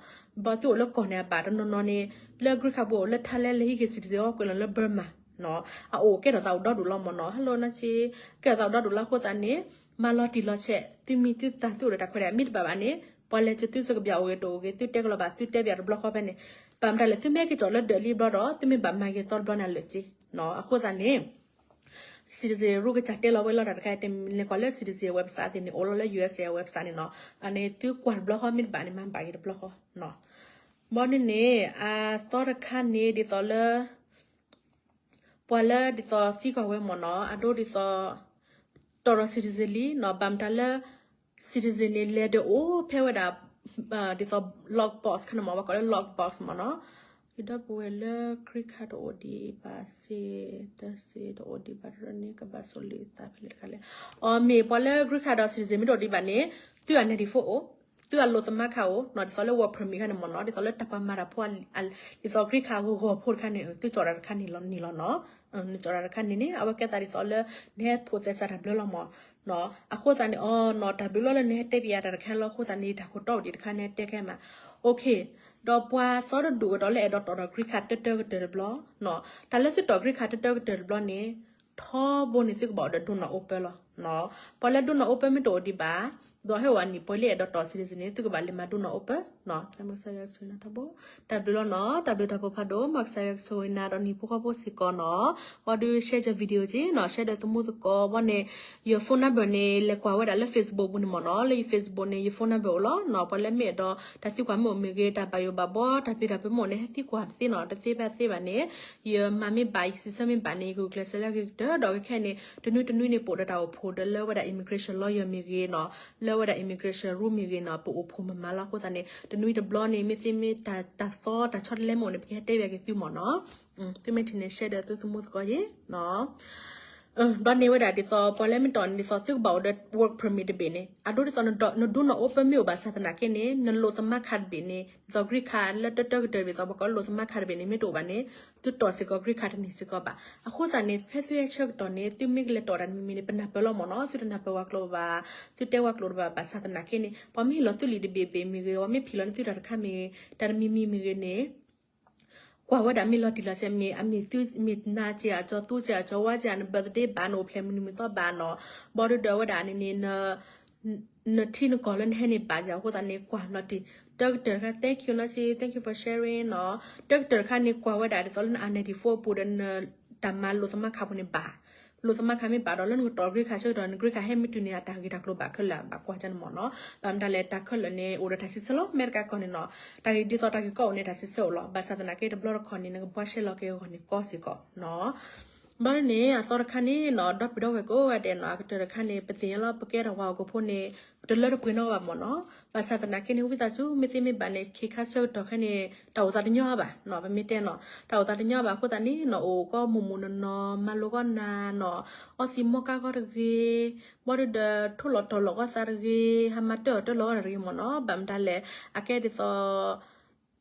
ဘၣ်သုအိၣ်လၢကီၢ်န့ၣ်အဘၣ်, တနီၤနီၤန့ၣ် လၢ green card ပူၤအိၣ်လၢ Thailand လဲၤဟံးက့ၤ citizen အီၤကွဲးလီၤလၢ Burma နီၤ, အအိၣ်ကဲထီၣ်သးအိၣ်ဒီဒူၣ်လီၤမ့ၢ်နီၤ, hello နၤဆံ, ကဲထီၣ်သးအိၣ်ဒီဒူၣ်လီၤအဃိသတးန့ၣ် မၤလီၤတံၢ်လီၤဆဲး သုမံၤသုသၣ်သုအိၣ်ဒီးတၢ်ခွဲးတၢ်ယာ် မ့ၢ်တဘၣ်ဘၣ်န့ၣ် ပှၤလဲၤကၠိသုစကဘၠၣ်အိၣ်ဂ့ၤတအိၣ်ဂ့ၤ သုတဲကလီၤဘၣ် သုတဲဘၣ်တဘျီဃီဖဲန့ၣ်, ဘၣ်မတၤလဲၣ် သုမ့ၢ်ဟဲက့ၤကၠီၣ်လၢဒၢးလံဘျီဒီး သုမ့ၢ်ဘၣ်မၤက့ၤသီတဘျီန့ၣ်လၢာ်က့ၤ, အဃိသတးန့ၣ် citizen ရူၢ်ကစၢ်တဲလီၤဝဲလီၤတၢ်တခါ တမ့ၢ်လဲၤကွၢ်လၢ citizen website သ့ၣ်န့ၣ် အိၣ်လီၤလၢ USA website န့ၣ်နီၤ, အန့ၣ်သုကွၢ်တဘျီဃီ မ့ၢ်တဘၣ်န့ၣ် မၤဘၣ်က့ၤတဘျီဃီ, ဘၣ်န့ၣ်န့ၣ် အသီတခါန့ၣ် ဒ်သိးလၢ ပှၤလၢဒ်သိးသံကွၢ်ဝဲမ့ၢ်နီၤ အဒိဒ်သိး တီၢ်ဒီး citizen လံနီၤ, ဘၣ်မတၤလၢ citizen န့ၣ် လဲၤဒီးအိၣ်ဖဲဝဲဒၣ် ဒ်သိး lock box ခါန့ၣ်မ့ၢ် ပှၤကိးလၢ lock box မ့ၢ်နီၤ, ယဒီပုၢ်ဝဲၢ်လၢ green card တအိၣ်ဒံးဘၣ်စ့ၢ် တစ့ၢ် တအိၣ်ဒံးဘၣ်တရၢန့ၣ် ကဘၣ်ဆိၣ်လံသးဖဲလဲၣ်တခါလဲၣ်, အမ့ၢ်ပှၤလၢ green card ဒီး citizen မ့ၢ်တအိၣ်ဒံးဘၣ်န့ၣ် သုအ နၢၣ်ဒံၣ်ဖိအိၣ် သုအလိာ်သမါခးအိၣ်နီၤ, ဒ်သိးလၢ work permit ခါန့ၣ်မ့ၢ်နီၤ, ဒ်သိးလၢတၢ်ပှၤမၤတၢ်ဖိ ဒ်သိး green card ဂီၤဂီၤဖိတခါန့ၣ် သုကၠီၣ်တၢ်တခါန့ၣ်လီၤနီၤ, နကၠီၣ်တၢ်တခါန့ၣ်န့ၣ် အဝဲကဲသးဒ်သိးလၢ နဟဲဖိးသဲစးတၢ်ဘျၢလီၤမ့ၢ်နီၤ, အဃိသတးန့ၣ် အီနီၤ တၢ်ဘျုးလီၤလၢနဟဲတဲပယၤတၢ်တခါလီၤ, အဃိသတးန့ၣ် တၢ်ခိၣ်တီအိၣ်ဒံးတခါန့ၣ် တဲခဲမး, okay, ဒီးပှၤသီတဒူၣ်ကဒီးလၢအဲၣ်ဒိးတီၢ်ဒီး green card တၢတၢကတၢၢ်တဘျီနီၤ, တၢ်လၢသုတီၢ် green card တၢတၢကတၢၢ်တဘျီန့ၣ် ထီဘိန့ၣ် သုကဘၣ်အိၣ်ဒီး ဒိနီၢ်အိပၢလီၤနီၤ, ပှၤလၢဒိနီၢ်အိပၢမ့ၢ်တအိၣ်ဒံးဘၣ် ဒီးဟဲအိၣ်အနံၣ်ပှဲၤလံအဲၣ်ဒိးတီၣ် citizen န့ၣ် သုကဘၣ်လဲၤမၤဒိနီၣ်အိၣ်ပၢၢ်နီၣ်. တၢ်ဘျုးလီၤနီၣ်, တၢ်ဘျုးတၢ်ဖှိၣ်ဖးဒိၣ်, မ်ကစၢ်ယွၤကဆိၣ်ဂ့ၤနၤဒီးနဟံၣ်ဖိဃီဖိစ့ၢ်ကီးနီၣ်. ဘၣ်ဒီး share ကၢ video က့နီၣ်, share ဒီးသမူသကိးဘၣ်န့ၣ် ယ phone number န့ၣ် လဲၤကွၢ်ဝဲဒၣ်လၢ Facebook ပူၤန့ၣ်မ့ၢ်နီၣ်, လၢယ Facebook န့ၣ် ယ phone number အိၣ်လီၤနီၣ်. ပှၤလၢမ့ၢ်အဲၣ်ဒိး တၢ်သံကွၢ်မ့ၢ်အိၣ်မ့ၢ်ဂ့ၤ, တၢ်ဘၣ်ယိၣ်ဘၣ်ဘီ, တၢ်ပျံၤတၢ်ဖုးမ့ၢ်အိၣ်န့ၣ် ဟဲသံကွၢ်တသ့နီၣ်, တသ့ဘၣ်သ့ဘၣ်န့ၣ် ယမၤမ့ၢ်ဘၣ် ယစံးဆၢမ့ၢ်ဘၣ်န့ၣ် ယကဂုာ်ကျဲးစၢးလၢအဂ့ၤကတၢၢ်, ဒီးခဲခဲအံၤန့ၣ် တနွံတနွံန့ၣ် ပအိၣ်ဒီးတၢ်အိၣ်ဖှိၣ်ဒီးလၢဝဲဒၣ် immigration lawyer မ့ၢ်ဂ့ၤနီၣ်, လၢဝဲဒၣ် immigration rule မ့ၢ်ဂ့ၤနီၣ်, ပအိၣ်ဖှိၣ်မၤမၤလီၤ. အဃိသတးန့ၣ် တနွံတဘျီန့ၣ် မ့ၢ်သ့မ့ၢ်တၢ်သီတၢ်ဆီတလဲမ့ၢ်အိၣ်န့ၣ် ပကဟဲတဲဘၣ်က့ၤသုမ့ၢ်နီၣ်. သုမ့ၢ်ထံၣ်န့ၣ် share ဒီးသုသမူသကိးယ့ၤ ဘျီန့ၣ်ဝဲဒၣ်ဒ်သိး ပှၤလၢမ့ၢ်တီၣ်န့ၣ် ဒ်သိးသုကဘၣ်အိၣ်ဒီး work permit တဘ့ၣ်န့ၣ် အဒိဒ်သိးနဒိနီၣ်အိၣ်ပၢၢ်မ့ၢ်အိၣ်ဘၣ်ဆၣ်သနာ်က့န့ၣ် နလိာ်သမါခးတဘ့ၣ်န့ၣ် ဒ်သိး green card လၢတၢတၢကတၢၢ်ဒ်သိး ပကိးလိာ်သမါခးတဘ့ၣ်န့ၣ် မ့ၢ်တအိၣ်ဘၣ်န့ၣ် သုတီၣ်စ့ၢ်ကီး green card တန့ၢ်စ့ၢ်ကီးဘၣ်. အဃိသတးန့ၣ် ဖဲသုဟဲဆၢကတီၢ်န့ၣ် သုမ့ၢ်ကလဲၤတီၣ်တၢ်တမံၤမံၤန့ၣ် ပနၢ်ပၢၢ်လီၤမ့ၢ်နီၣ်, သုတနၢ်ပၢၢ်ဝဲကျိာ်ဘၣ်, သုတဲဝဲကျိာ်တဘၣ်ဘၣ်ဆၣ်သနာ်က့န့ၣ် ပှၤမ့ၢ်ဟ့ၣ်လီၤသုလံာ်တဘ့ၣ်ဘ့ၣ်မ့ၢ်ဂ့ၤ, ပှၤမ့ၢ်ဖံးလီၤန့ၢ်သုတၢ်တခါမ့ၢ်ဂ့ၤ, တၢ်တမံၤမံၤမ့ၢ်ဂ့ၤန့ၣ် ကွၢ်ဝဲဒၣ်မ့ၢ်လီၤတံၢ်လီၤဆဲးမ့ၢ် အမ့ၢ်သုမ့ၢ်နါစ့ၢ် အကၠီသူစ့ၢ် အကၠီဝါစ့ၢ် န birthday ဘၣ် နအိၣ်ဖျဲၣ်မနုၤမသီဘၣ်နီၣ်, ဘၣ်ဒီးဝဲဒၣ်န့ၣ်န့ၣ် နထံနကီၢ်လၢနဟဲန့ၣ်ဘၣ်စ့ၢ် အဃိသတးန့ၣ် ကွၢ်လီၤတံၢ် တၢကတၢၢ်တခါ thank you နီၢ်ဆံ thank you for sharing နီၣ်, တၢကတၢၢ်တခါန့ၣ် ကွၢ်ဝဲဒၣ်ဒ်သိးလၢန I ninety-four အပူၤဒီးနတၢ်မၤလိာ်သမါခးပူၤန့ၣ်ဘၣ်, လိာ်သမါခးမ့ၢ်ဘၣ်ဒီး လၢနကတီၣ် green card ဆၢကတီၢ် န green card ဟဲမ့ၢ်တုၤန့ၣ် အတၢ်ဂ့ၢ်တၢ်ကျိၤဘၣ်ခဲလၢာ် ဘၣ်ကွၢ်ကန့ၣ်မ့ၢ်နီၣ်, ဘၣ်မတၤလဲၣ် တၢ်ခဲလၢာ်န့ၣ် အိၣ်ဒီးတၢ်စံးဆၢလီၤ အမဲရကၤကီၢ်န့ၣ်နီၣ်, တၢ်ဂ့ၢ်ဒ်သိးတၢ်ဂ့ၢ်ကီအိၣ်န့ၣ် တၢ်စံးဆၢအိၣ်လီၤ, ဘၣ်ဆၣ်သနာ်က့တဘျီတခီၣ်န့ၣ် နကဘှါရှဲလီၤက့ၤအဂီၢ်န့ၣ်ကီစ့ၢ်ကီးနီၣ်. ဘၣ်န့ၣ် အသီတခါန့ၣ်နီၣ် ဒီပုၢ်ဒီဝဲၢ်ကိးဂၤဒဲးနီၣ် အကတၢၢ်တခါန့ၣ် ပသ့ၣ်ညါလီၤ ပကဲထီၣ်ပှၤဟီၣ်ခိၣ်ဖိန့ၣ် ပတလၢတပှဲၤနီတဂၤဘၣ်မ့ၢ်နီၣ်, ဘၣ်ဆၣ်သနာ်က့န့ၣ် ဝံသးစူၤ မ့ၢ်သ့မ့ၢ်ဘၣ်န့ၣ် ခံခါဆၢကတီၢ်ခဲန့ၣ် တၢ်အိၣ်သးတညီဘၣ်နီၣ်, ပမ့ၢ်တဲနီၣ် တၢ်အိၣ်သးတညီဘၣ်အဃိသတးန့ၣ်နီၣ် အိၣ်ကီမုၢ်မုၢ်နီၢ်နီၢ် မၤလိကီနၤနီၣ်, အီသံးမီကါကီတဂ့ၤ, ဘၣ်ဒီးထိၣ်လီၤတီၤလီၤကီသးတဂ့ၤ, ဟးမၤတၢ်အီၣ်တၢ်လီၤကီတဂ့ၤမ့ၢ်နီၣ်, ဘၣ်မတၤလဲၣ် အကဲဒ်သိး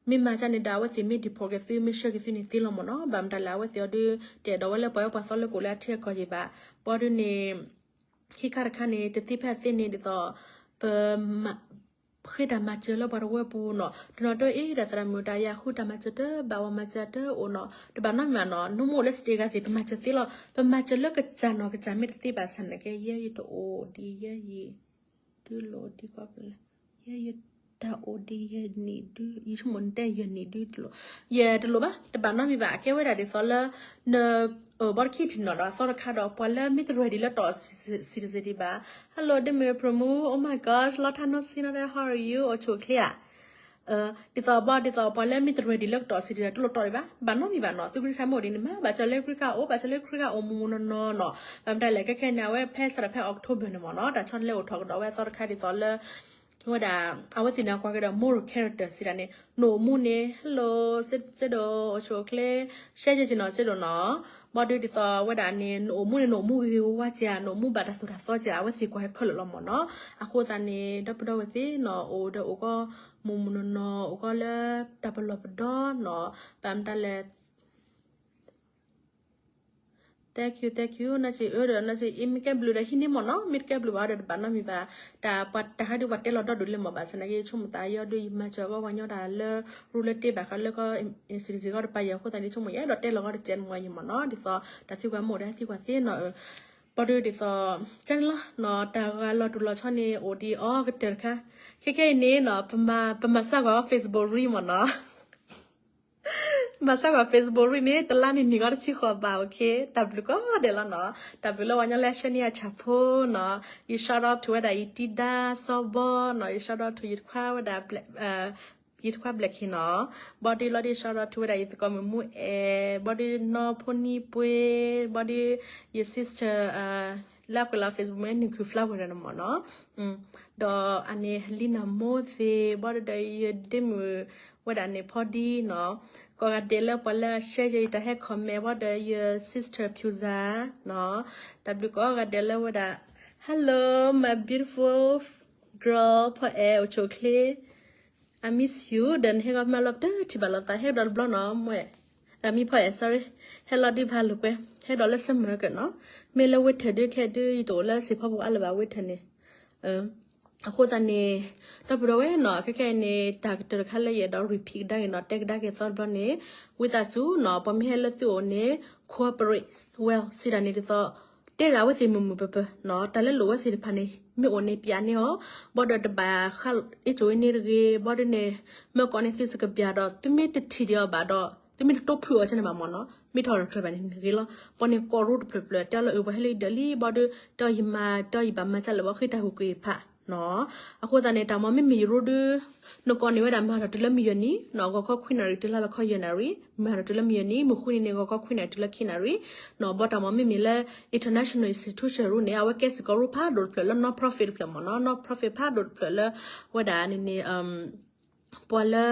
မ့ၢ်မၤကန့ၣ်ဒီး အဝဲသ့ၣ်မ့ၢ် deport က့ၤသု မ့ၢ်ဆှၢက့ၤသုန့ၣ်သ့လီၤမ့ၢ်နီၣ်, ဘၣ်မတၤလဲၣ် အဝဲသ့ၣ်အီၤဒုး တအဲၣ်ဒိးဝဲလၢပှၤဝဲပှၤသီလၢကအိၣ်လၢအထံအကီၢ်ယံၤဘၣ်, ဘၣ်ဒီးန့ၣ် ခံခါတခါန့ၣ် တသ့ဖဲအသ့န့ၣ်ဒ်သိး ပ ဃ့တၢ်မၤစၢၤလၢပှၤတဝၢပူၤနီၣ်, တနီၤတအ့ၣ် တၢ်သရၣ်မုၣ်တၢ်ယၤဃုတၢ်မၤစၢၤတဘၣ် ပှၤမၤစၢၤတအိၣ်နီၣ်, တဘၣ်နီတမံၤဘၣ်နီၣ်, နမ့ၢ်အိၣ်လၢ state ဂၤသ့ၣ် ပမၤစၢၤသ့လီၤ, ပမၤစၢၤလၢကစၢ်နီၣ် ကစၢ်မ့ၢ်တသ့ဘၣ်ဆၣ်န့ၣ်ကဲ ယဲယတအိၣ်ဒ်ယဲယံၤ ဒုးလိၣ်ဒ်ကီၢ်ပလဲၣ်, ယဲယတၢ်အိၣ်ဒ်ယဲနံၣ်ဒုး ယဆိကမိၣ်နတဲယဲနံၣ်ဒုးတလိၣ်, ယတလိၣ်ဘၣ် တဘၣ်နီတမံၤဘၣ် အကဲဝဲဒၣ်ဒ်သိးလၢ န ဘီတခံထံၣ်နီၣ်ဒီး အသီတခါဒီး ပှၤလၢမ့ၢ်တ ready လၢတီၣ် citizen ဘၣ်, Hello ဒ့မုၣ် Promu, oh my gosh, long time no see နီၣ်ဒီး how are you, အိၣ်ဆူၣ်အိၣ်ချ့ဧါ ဒ်သိးဘၣ် ဒ်သိး ပှၤလၢမ့ၢ်တ ready လၢကတီၣ် citizen တလိၣ်တီၣ်ဒံးဘၣ်, ဘၣ်နီတမံၤဘၣ်နီၣ်, သု green card မ့ၢ်အိၣ်ဒ်န့ၣ်မး ဘၣ်ဆၢလၢ green card အိၣ် ဘၣ်ဆၢလၢ green card အိၣ်မုၢ်မုၢ်နီၢ်နီၢ်နီၣ်, ဘၣ်မတၤလဲၣ် ခဲခဲန့ၣ် အဝဲဖဲစးထီၣ်ဖဲ October န့ၣ်မ့ၢ်နီၣ်, တၢ်ဆီတလဲအိၣ်ထီၣ်ကဒီးဝဲအသီတခါဒ်သိးလၢ ဝဲဒၣ် အဝဲသ့ၣ်န့ၣ် ကွၢ်က့ၤဒီး moral character စံးဒ်န့ၣ် နအိၣ်မူန့ၣ် hello စ့ဒိၣ် အိၣ်ဆူၣ်အိၣ်ချ့ ရှဲက့ၤက့ၤနီၣ် စ့ဒိၣ်နီၣ်, ဘၣ်ဒီးဒ်သိးဝဲဒၣ်န့ၣ် နအိၣ်မူန့ၣ် နအိၣ်မူဂ့ၤဂ့ၤဝါဝါစ့ၢ်ဧါ, နအိၣ်မူဘၣ်တၢ်သိၣ်တၢ်သီစ့ၢ်ဧါ, အဝဲသ့ၣ်ကွၢ်ဟဲခဲလၢာ်လီၤမ့ၢ်နီၣ်, အဃိသတးန့ၣ် ဒီပုၢ်ဒီဝဲၢ်သ့ၣ်နီၣ် အိၣ်ဒီးအိၣ်ကီ မုၢ်မုၢ်နီၢ်နီၢ် အိၣ်ကီလၢတၢ်ပလီၢ်ပဒီနီၣ်, ဘၣ်မတၤလဲၣ် Thank you, thank you နီၢ်စံးအၢဒီး နီၢ်စံးအံၤ မ့ၢ်ကဲဘျုးဒီးဟံးန့ၢ်မ့ၢ်နီၣ်, မ့ၢ်တကဲဘျုးဘၣ်ဒီးတဘၣ်နီတမံၤဘၣ်, တၢ်ပှၤတၢ်ခါဒုးပှၤတဲလီၤဒီဒူၣ်လၢမ့ၢ်ဘၣ်ဆၣ်သနာ်က့ ယဆိကမိၣ်သးယီၤဒုး ယမၤစၢၤအဂီၢ်ပှၤညီတၢ်လၢ ရူလၢတ့ဘၣ်ဃးလၢကီၢ် citizen ဂီၢ်တပၤယဲၢ်အဃိသတးန့ၣ် ယဆိကမိၣ်ယအဲၣ်ဒိးတဲလီၤဂီၢ်တကဲးမ့ၢ်ယဲၢ်မ့ၢ်နီၣ်, ဒ်သိး တၢ်သံကွၢ်မ့ၢ်အိၣ်ဒီးဟဲသံကွၢ်သ့နီၣ်, ဘၣ်ဒီးဒ်သိး ကန့ၣ်လီၤနီၣ်, တၢ်ဂၤလီၤတူၢ်လီၤဆီန့ၣ် အိၣ်ဒံးအီၤကတၢၢ်တခါ, ခဲခဲအံၤန့ၣ်နီၣ် ပမၤစၢ်ကွၢ် Facebook ရံမ့ၢ်နီၣ် မၤစၢ်ကွၢ် Facebook ရံန့ၣ် တလါန့ၣ်နံၤဂီၢ်တဆံဃီဘၣ်, တၢ်ဘျုးကိးဂၤဒဲးလီၤနီၣ်, တၢ်ဘျုးလၢပှၤညီလၢအ share န့ၢ်အဆၣ်ဖိနီၣ်, ယ shout out to ဝဲဒၣ် ယတံဒါ စီၤဘီနီၣ်, ယ shout out to ယတခွါဝဲဒၣ် ယတခွါ Black King နီၣ်, ဘၣ်ဒီးလီၤဒီး shout out to ဝဲဒၣ်ယသကိးမုၣ်မူအဲၣ်, ဘၣ်ဒီးနီၢ်ဖိနံပှ့ၤ, ဘၣ်ဒီးယ sister လၢအကွဲးလီၤ Facebook မ့ၢ်နုာ်ခုၣ် flower ဝဲဒၣ်န့ၣ်မ့ၢ်နီၣ်, ဒီးအန့ၣ် Helena မိၢ်သ့ၣ်, ဘၣ်ဒီးဒီးယဒ့မုၣ် ဝဲဒၣ်န့ၣ်ဖီဒံနီၣ်, ကိးဂၤဒဲးလၢပှၤလၢအ share ယတၢ်ဟဲ comment ဘၣ်ဒီးယ sister ဖၠူစၤနီၣ်, တၢ်ဘျုးကိးဂၤဒဲးလၢဝဲဒၣ် Hello my beautiful girl ဖီအဲၣ် အိၣ်ဆူၣ်အိၣ်ချ့ I miss you ဒီးနဟဲဂီၤမးလီၤပတၢ်ထံၣ်ဘၣ်လိာ်သး ဟဲကဒီးတဘျီနီၣ်, မ့ၢ် အမံၤဖီအဲၣ် sorry ဟဲလီၤဒုးဖးလိာ်ကွဲ ဟဲဒီးလၢ summer ကနီၣ်, မ့ၢ်လၢ winter ဒုးခဲဒုး ယတအိၣ်လၢစ့ၢ်ဖီပူၤအါလၢၤဘၣ် winter န့ၣ် အဃိသတးန့ၣ် ဒီပုၢ်ဒီဝဲၢ်နီၣ် ခဲခဲအံၤန့ၣ် တၢ်ကတၢၢ်တခါလၢယအဲၣ်ဒိး repeat ကဒါက့ၤနီၣ် တဲကဒါက့ၤသီတဘျီန့ၣ် ဝံသးစူၤနီၣ် ပှၤမ့ၢ်ဟဲလၢသုအိၣ်န့ၣ် cooperate well စံးတၢ်န့ၣ်ဒ်သိး တဲဒၣ်အဝဲသ့ၣ်မုာ်မုာ်ပၢၤပၢၤနီၤ, တၢ်လၢလိၣ်ဝဲသ့ၣ်တဖၣ်န့ၣ် မ့ၢ်အိၣ်န့ၣ်ပျးန့ၢ်အီၤ, ဘၣ်ဒီးတဘၣ်ဃးအ့ၣ်ကၠိအ့န့ၣ်တဂ့ၤ, ဘၣ်ဒီးန့ၣ် မၢကိးန့ၢ်သုစကဘၠၣ်ဒီး သုမ့ၢ်တထံၣ်ဒံးအီၤဘၣ်ဒီး သုမ့ၢ်တတိဖုးအီၤကန့ၣ်ဘၣ်မ့ၢ်နီၤ, မ့ၢ်ထီၣ်တတြဲၤဘၣ်န့ၣ်ဂ့ၤလီၤ. ပှၤန့ၣ်ကိးရိတဖျၢၣ်ဖျၢၣ် တဲလၢအၢ ပှၤဟဲလၢယဒၢးလံ ဘၣ်ဒီး တဲယမၤ တဲယဘၣ်မၤကလဲၣ် ဘၣ်ဃ့တၢ်ဟူးကွံာ်ဖးနီၤ. အဃိသတးန့ၣ် တၢ်မ့ၢ်မ့မ့ၢ်ယရူဒုး နကိးန့ၢ်ဝဲဒၣ်မၤထီၣ်တုၤလၢမုၢ်ယဲၢ်နံၤနီၤ, ဂီၤခီခွံနၣ်ရံၣ်တုၤလၢဟါလီၤခီယဲၢ်နၣ်ရံၣ်, မၤထီၣ်တုၤလၢမုၢ်ယဲၢ်နံၤ, မုၢ်ဃုနံၤန့ၣ် ဂီၤခီခွံနၣ်ရံၣ်တုၤလၢခံနၣ်ရံၣ်နီၤ. ဘၣ်တၢ်မ့ၢ်မ့မ့ၢ်လၢ international institution ရူန့ၣ် အဝဲကဲစ့ၢ်ကီးရူဖးဒိၣ်တဖျၢၣ်လၢ non-profit တဖျၢၣ်မ့ၢ်နီၤ, non-profit ဖးဒိၣ်တဖျၢၣ်လၢ ဝဲဒၣ်န့ၣ်န့ၣ် ပှၤလၢ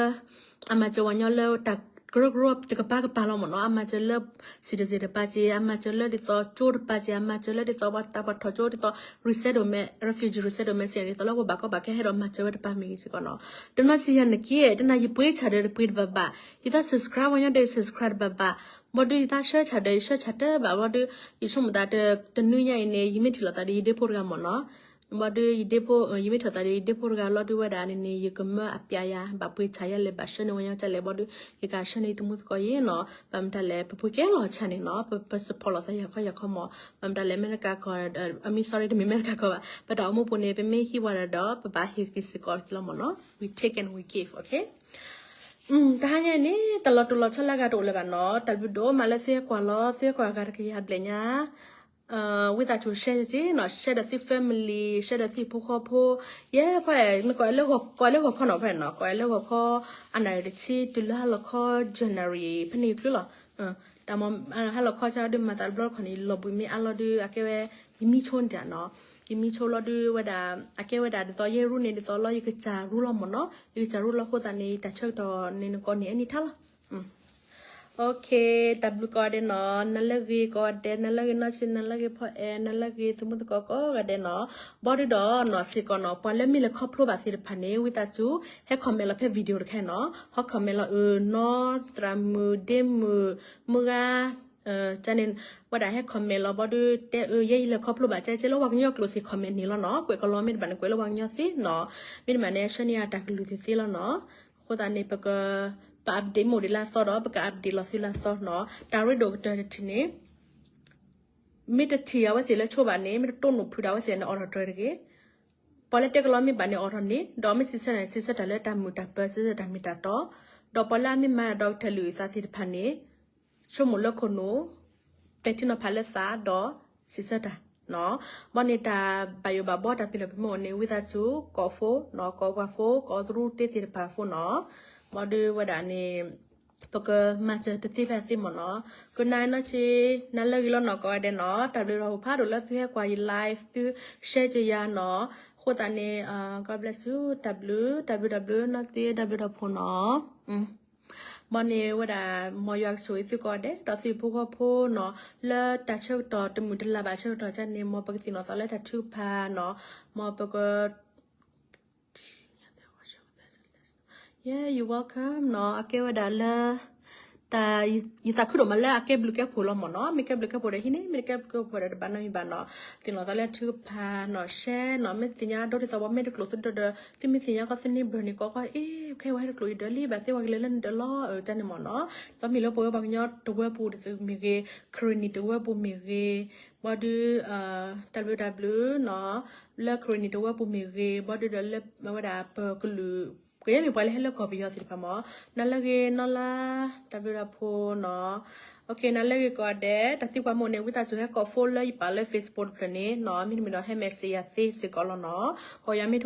အမၤစၢၤဝဲညီလၢတၢ်ကရၢကရိတကပၤကပၤလီၤမ့ၢ်နီၤ, အမၤစၢၤလၢ citizen တပၤက့, အမၤစၢၤလၢဒ်သိးကၠိတပၤက့, အမၤစၢၤလၢဒ်သိးပှၤတၢ်ပှၤထီၣ်ကၠိဒ်သိး resettlement, refugee resettlement စ့ၢ်န့ၣ် ဒ်သိးလၢပှၤဘၣ်ကီဘၣ်ခဲဟဲဒီးမၤစၢၤဝဲတပၤမ့ၢ်ဂ့ၤစ့ၢ်ကီးနီၤ. တနီၤစံးယၤနက့ တနၤယပှ့ၤဆၣ်ဒီးတပှ့ၤတဘၣ်ဘၣ်, ဒ်သိး subscribe ဝဲညီဒီး subscribe တဘၣ်ဘၣ်, ဘၣ်ဒီးယသးဆှၢဆၣ်ဒီးယဆှၢဆၣ်တဘၣ်, ဘၣ်ဒီး ယဆိကမိၣ်သး တနွံညါအံၤန့ၣ် ယမ့ၢ်ထံၣ်လိာ်သးဒီးယဒ့ဖိတဂၤမ့ၢ်နီၤ, ဘၣ်ဒီးယဒ့ဖိ ယမ့ၢ်ထံၣ်သးဒီးယဒ့ဖိတဂၤလီၤဒုးဝဲဒၣ်န့ၣ်န့ၣ် ယကမၢအပျးယၤ ဘၣ်ပှ့ၤဆၣ်ယၤလဲၣ် ဘၣ်ဆှၢန့ၢ်ဝဲညီကလဲၣ် ဘၣ်ဒီး ယကဆှၢန့ၢ်ယသမူသကိးယဲနီၤ. ဘၣ်မတၤလဲၣ် ပပှ့ၤကဲလီၤဆၣ်န့ၣ်နီၤ, ပ ပ support လိာ်သးယၤခီယၤခီမ့ၢ်, ဘၣ်မတၤလဲၣ် အမဲရကၤကီၢ် I mean sorry တမ့ၢ်အမဲရကၤကီၢ်ဘၣ်, ပတၢ်အိၣ်မူပူၤန့ၣ် ပမ့ၢ်ဟံးဝဲဒၣ်ဒီး ပဘၣ်ဟ့ၣ်က့ၤစ့ၢ်ကီးလီၤမ့ၢ်နီၤ, we take and we give, okay. တဟါညါအံၤန့ၣ် တၢ်လီၤတိၢ်လီၤဆီလၢအဂၤတအိၣ်လၢၤဘၣ်နီၤ, တၢ်ဘျုးဒိၣ်မးလၢသုဟဲကွၢ်လီၤ, သုဟဲကွၢ်အဂၤတကယၤဘျဲၣ်ညါ ဝံသးစူၤ share က့နီၤ, share ဒီးသု family, share ဒီးသုဖိဃီဖိ, ယဲဖဲ နကိးလၢဂီၤခီနီၤ, ဖဲနီၤ ကိးလၢဂီၤခီ အနၣ်ရံၣ်တဆံ တုၤလၢဟါလီၤခီ ယဲၢ်နၣ်ရံၣ် ဖဲန့ၣ်ချုးလီၤ. တၢ်မ့ၢ် ဟါလီၤခီဆါဒုး မၤသးတဘျီတခီၣ်န့ၣ် လီၤဘှံးမ့ၢ်အါလီၤဒုး အကဲဝဲ ယမံဆိန့ၣ်တၢ်နီၤ, ယမံဆိလီၤဒုးဝဲဒၣ် အကဲဝဲဒၣ်ဒ်သိးယဲရူန့ၣ် ဒ်သိးလီၤ ယကစၢ်ရူလီၤမ့ၢ်နီၤ, ယကစၢ်ရူလီၤအဃိသတးန့ၣ် တၢ်ဆၢကတီၢ်န့ၣ် နကိးန့ၢ် anytime လီၤ. Okay, တၢ်ဘျုးကိးဂၤဒဲးနီၤ, နၤလၢဂ့ၤကိးဂၤဒဲး, နၤလၢဂ့ၤနီၢ်ဆံ, နၤလၢဂ့ၤဖီအဲၣ်, နၤလၢဂ့ၤသမူသကိးကိးဂၤဒဲးနီၤ, ဘၣ်ဒီးနီၤ စ့ၢ်ကီးနီၤ ပှၤလၢမ့ၢ်လဲၤခီဖျိဘၣ်သ့ၣ်တဖၣ်န့ၣ် ဝံသးစူၤ ဟဲ comment လီၤဖဲ video တခါနီၤ, ဟဲ comment လီၤ အၢ နီၢ် သရၣ်မုၣ် ဒ့မုၣ် မုၢ်ဂၤ န့ၣ် ဝဲဒၣ်ဟဲ comment လီၤ ဘၣ်ဒီးတဲအၢ ယဲယလဲၤခီဖျိဘၣ် ကဲကဲလၢပှၤကညီကျိာ်သ့ၣ် comment န့ၣ်လီၤနီၤ, ကွဲးကလီမ့ၢ်တဘၣ်န့ၣ် ကွဲးလၢပှၤကညီသ့နီၤ, မ့ၢ်တဘၣ်န့ၣ် ဆှၢန့ၢ်ယၤတၢ်ကလုၢ်သ့ၣ်သ့လီၤနီၤ, အဃိသတးန့ၣ် ပက ပ update မ့ၢ်ဒံးလၢအသီဒီး ပက update လီၤသုလၢအသီနီၤ, တၢ်ရ့ဒိၣ်ကတၢၢ်တထံၣ်န့ၣ် မ့ၢ်တထံၣ်အဝဲသ့ၣ်လၢဆိဘၣ်န့ၣ် မ့ၢ်တတိၢ်နီၣ်ဖုးဒီးအဝဲသ့ၣ်န့ၣ် အိးထီၣ်တြဲၤတဂ့ၤ, ပှၤလၢတဲကလီမ့ၢ်ဘၣ်န့ၣ် အိးထီၣ်န့ၣ် ဒီးမ့ၢ်စံးဆၢန့ၣ် စံးဆၢတၢ်လၢတၢ်မုာ်တၢ်ပၢၤ စံးဆၢတၢ်မ့ၢ်တၢ်တီ, ဒီးပှၤလၢအမ့ၢ်မၤဒီးကထၢၣ်လုာ်အသးသ့ၣ်တဖၣ်န့ၣ် ဆိကမိၣ်လၢခိၣ်နူာ်, ပဲာ်ထံနီၤဖးလၢသးဒီးစံးဆၢတၢ်နီၤ, ဘၣ်န့ၣ်တၢ်ဘၣ်ယိၣ်ဘၣ်ဘီတၢ်ဖံးလီၢ်ဖံးမီၢ်န့ၣ် ဝံသးစူၤ ကိး phone နီၤ, ကိးပှၤ phone ကိးသရူတ့သ့ၣ်တဖၣ် phone နီၤ, ဘၣ်ဒီးဝဲဒၣ်န့ၣ် ပကမၤစၢၤတသ့ဖဲအသ့မ့ၢ်နီၤ, ကနၣ်နီၢ်ဆံ နၤလၢဂ့ၤလီၤနီၤ ကိးဂၤဒဲးနီၤ, တၢ်ဘျုးတၢ်ဖှိၣ်ဖးဒိၣ်လၢသုဟဲကွၢ်ယ live သု share က့ၤယၤနီၤ, အဃိသတးန့ၣ် God bless you တၢ်ဘျုး တၢ်ဘျုးတၢ်ဘျုး နီၢ်သံ တၢ်ဘျုးတၢ်ဖှိၣ်နီၤ. မ်န့ၣ်ဝဲဒၣ် မ်ယွၤကဆိၣ်ဂ့ၤသုကိးဂၤဒဲး ဒီးသုဟံၣ်ဖိဃီဖိနီၤ, လၢတၢ်ဆၢကတီၢ်တမုာ်တလၤဘၣ်ဆၢကတီၢ်ကန့ၣ် မ်ပကသ့ၣ်နီၣ်သးလၢတၢ်ထုကဖၣ်နီၤ, မ်ပက Yeah, you're welcome နီၤ, အကဲဝဲဒၣ်လၢ တၢ် ယသးခုဒိၣ်မးလၢအကဲဘျုးကဲဖှိၣ်လီၤမ့ၢ်နီၤ, မ့ၢ်ကဲဘျုးကဲဖှိၣ်ဒီးဟံးန့ၢ်, မ့ၢ်တကဲဘျုးကဲဖှိၣ်ဒီးတဘၣ်နီတမံၤဘၣ်နီၤ, သ့ၣ်နီၣ်သးလၢထုကဖၣ်နီၤ, share နီၤ, မ့ၢ်သ့ၣ်ညါဒိးဒ်သိးပှၤမ့ၢ်တကျိာ်သုဒၢဒီး သုမ့ၢ်သ့ၣ်ညါကီးသုန့ၢ်ဘၢၣ်န့ၣ် ကိးကီး အ့ ခဲအံၤဝဲဟဲတကျိာ်ယဒၢးလံ ဘၣ်သ့ဝဲကလဲၤလၢနဒၢးလီၤ တၢ်န့ၣ်မ့ၢ်နီၤ, ဒီးမ့ၢ်လၢပဝဲပှၤကညီတဝၢပူၤမ့ၢ်ဂ့ၤ, ကရ့ၣ်နံၣ်တဝၢပူၤမ့ၢ်ဂ့ၤ, ဘၣ်ဒီး တၢ်ဘျုးတၢ်ဘျုးနီၤ, လၢကရ့ၣ်နံၣ်တဝၢပူၤမ့ၢ်ဂ့ၤ, ဘၣ်ဒီးလၢဝဲဒၣ်ပကလုာ် ကယဲၢ်မ့ၢ်ပှၤလၢဟဲလၢကီၢ်ပယီၤသ့ၣ်တဖၣ်မ့ၢ်, နၤလၢဂ့ၤနီၢ်လါ, တၢ်ဘျုးတၢ်ဖှိၣ်နီၤ, နၤလၢဂ့ၤကိးဂၤဒဲး, တၢ်သံကွၢ်မ့ၢ်န့ၣ် ဝံသးစူၤဟဲကိး phone လၢယပာ်လၢ Facebook တဖျၢၣ်န့ၣ်နီၤ, မ့တမ့ၢ်ဒီးဟဲ message ယၤသ့စ့ၢ်ကီးလီၤနီၤ, ကိးယၤမ့ၢ်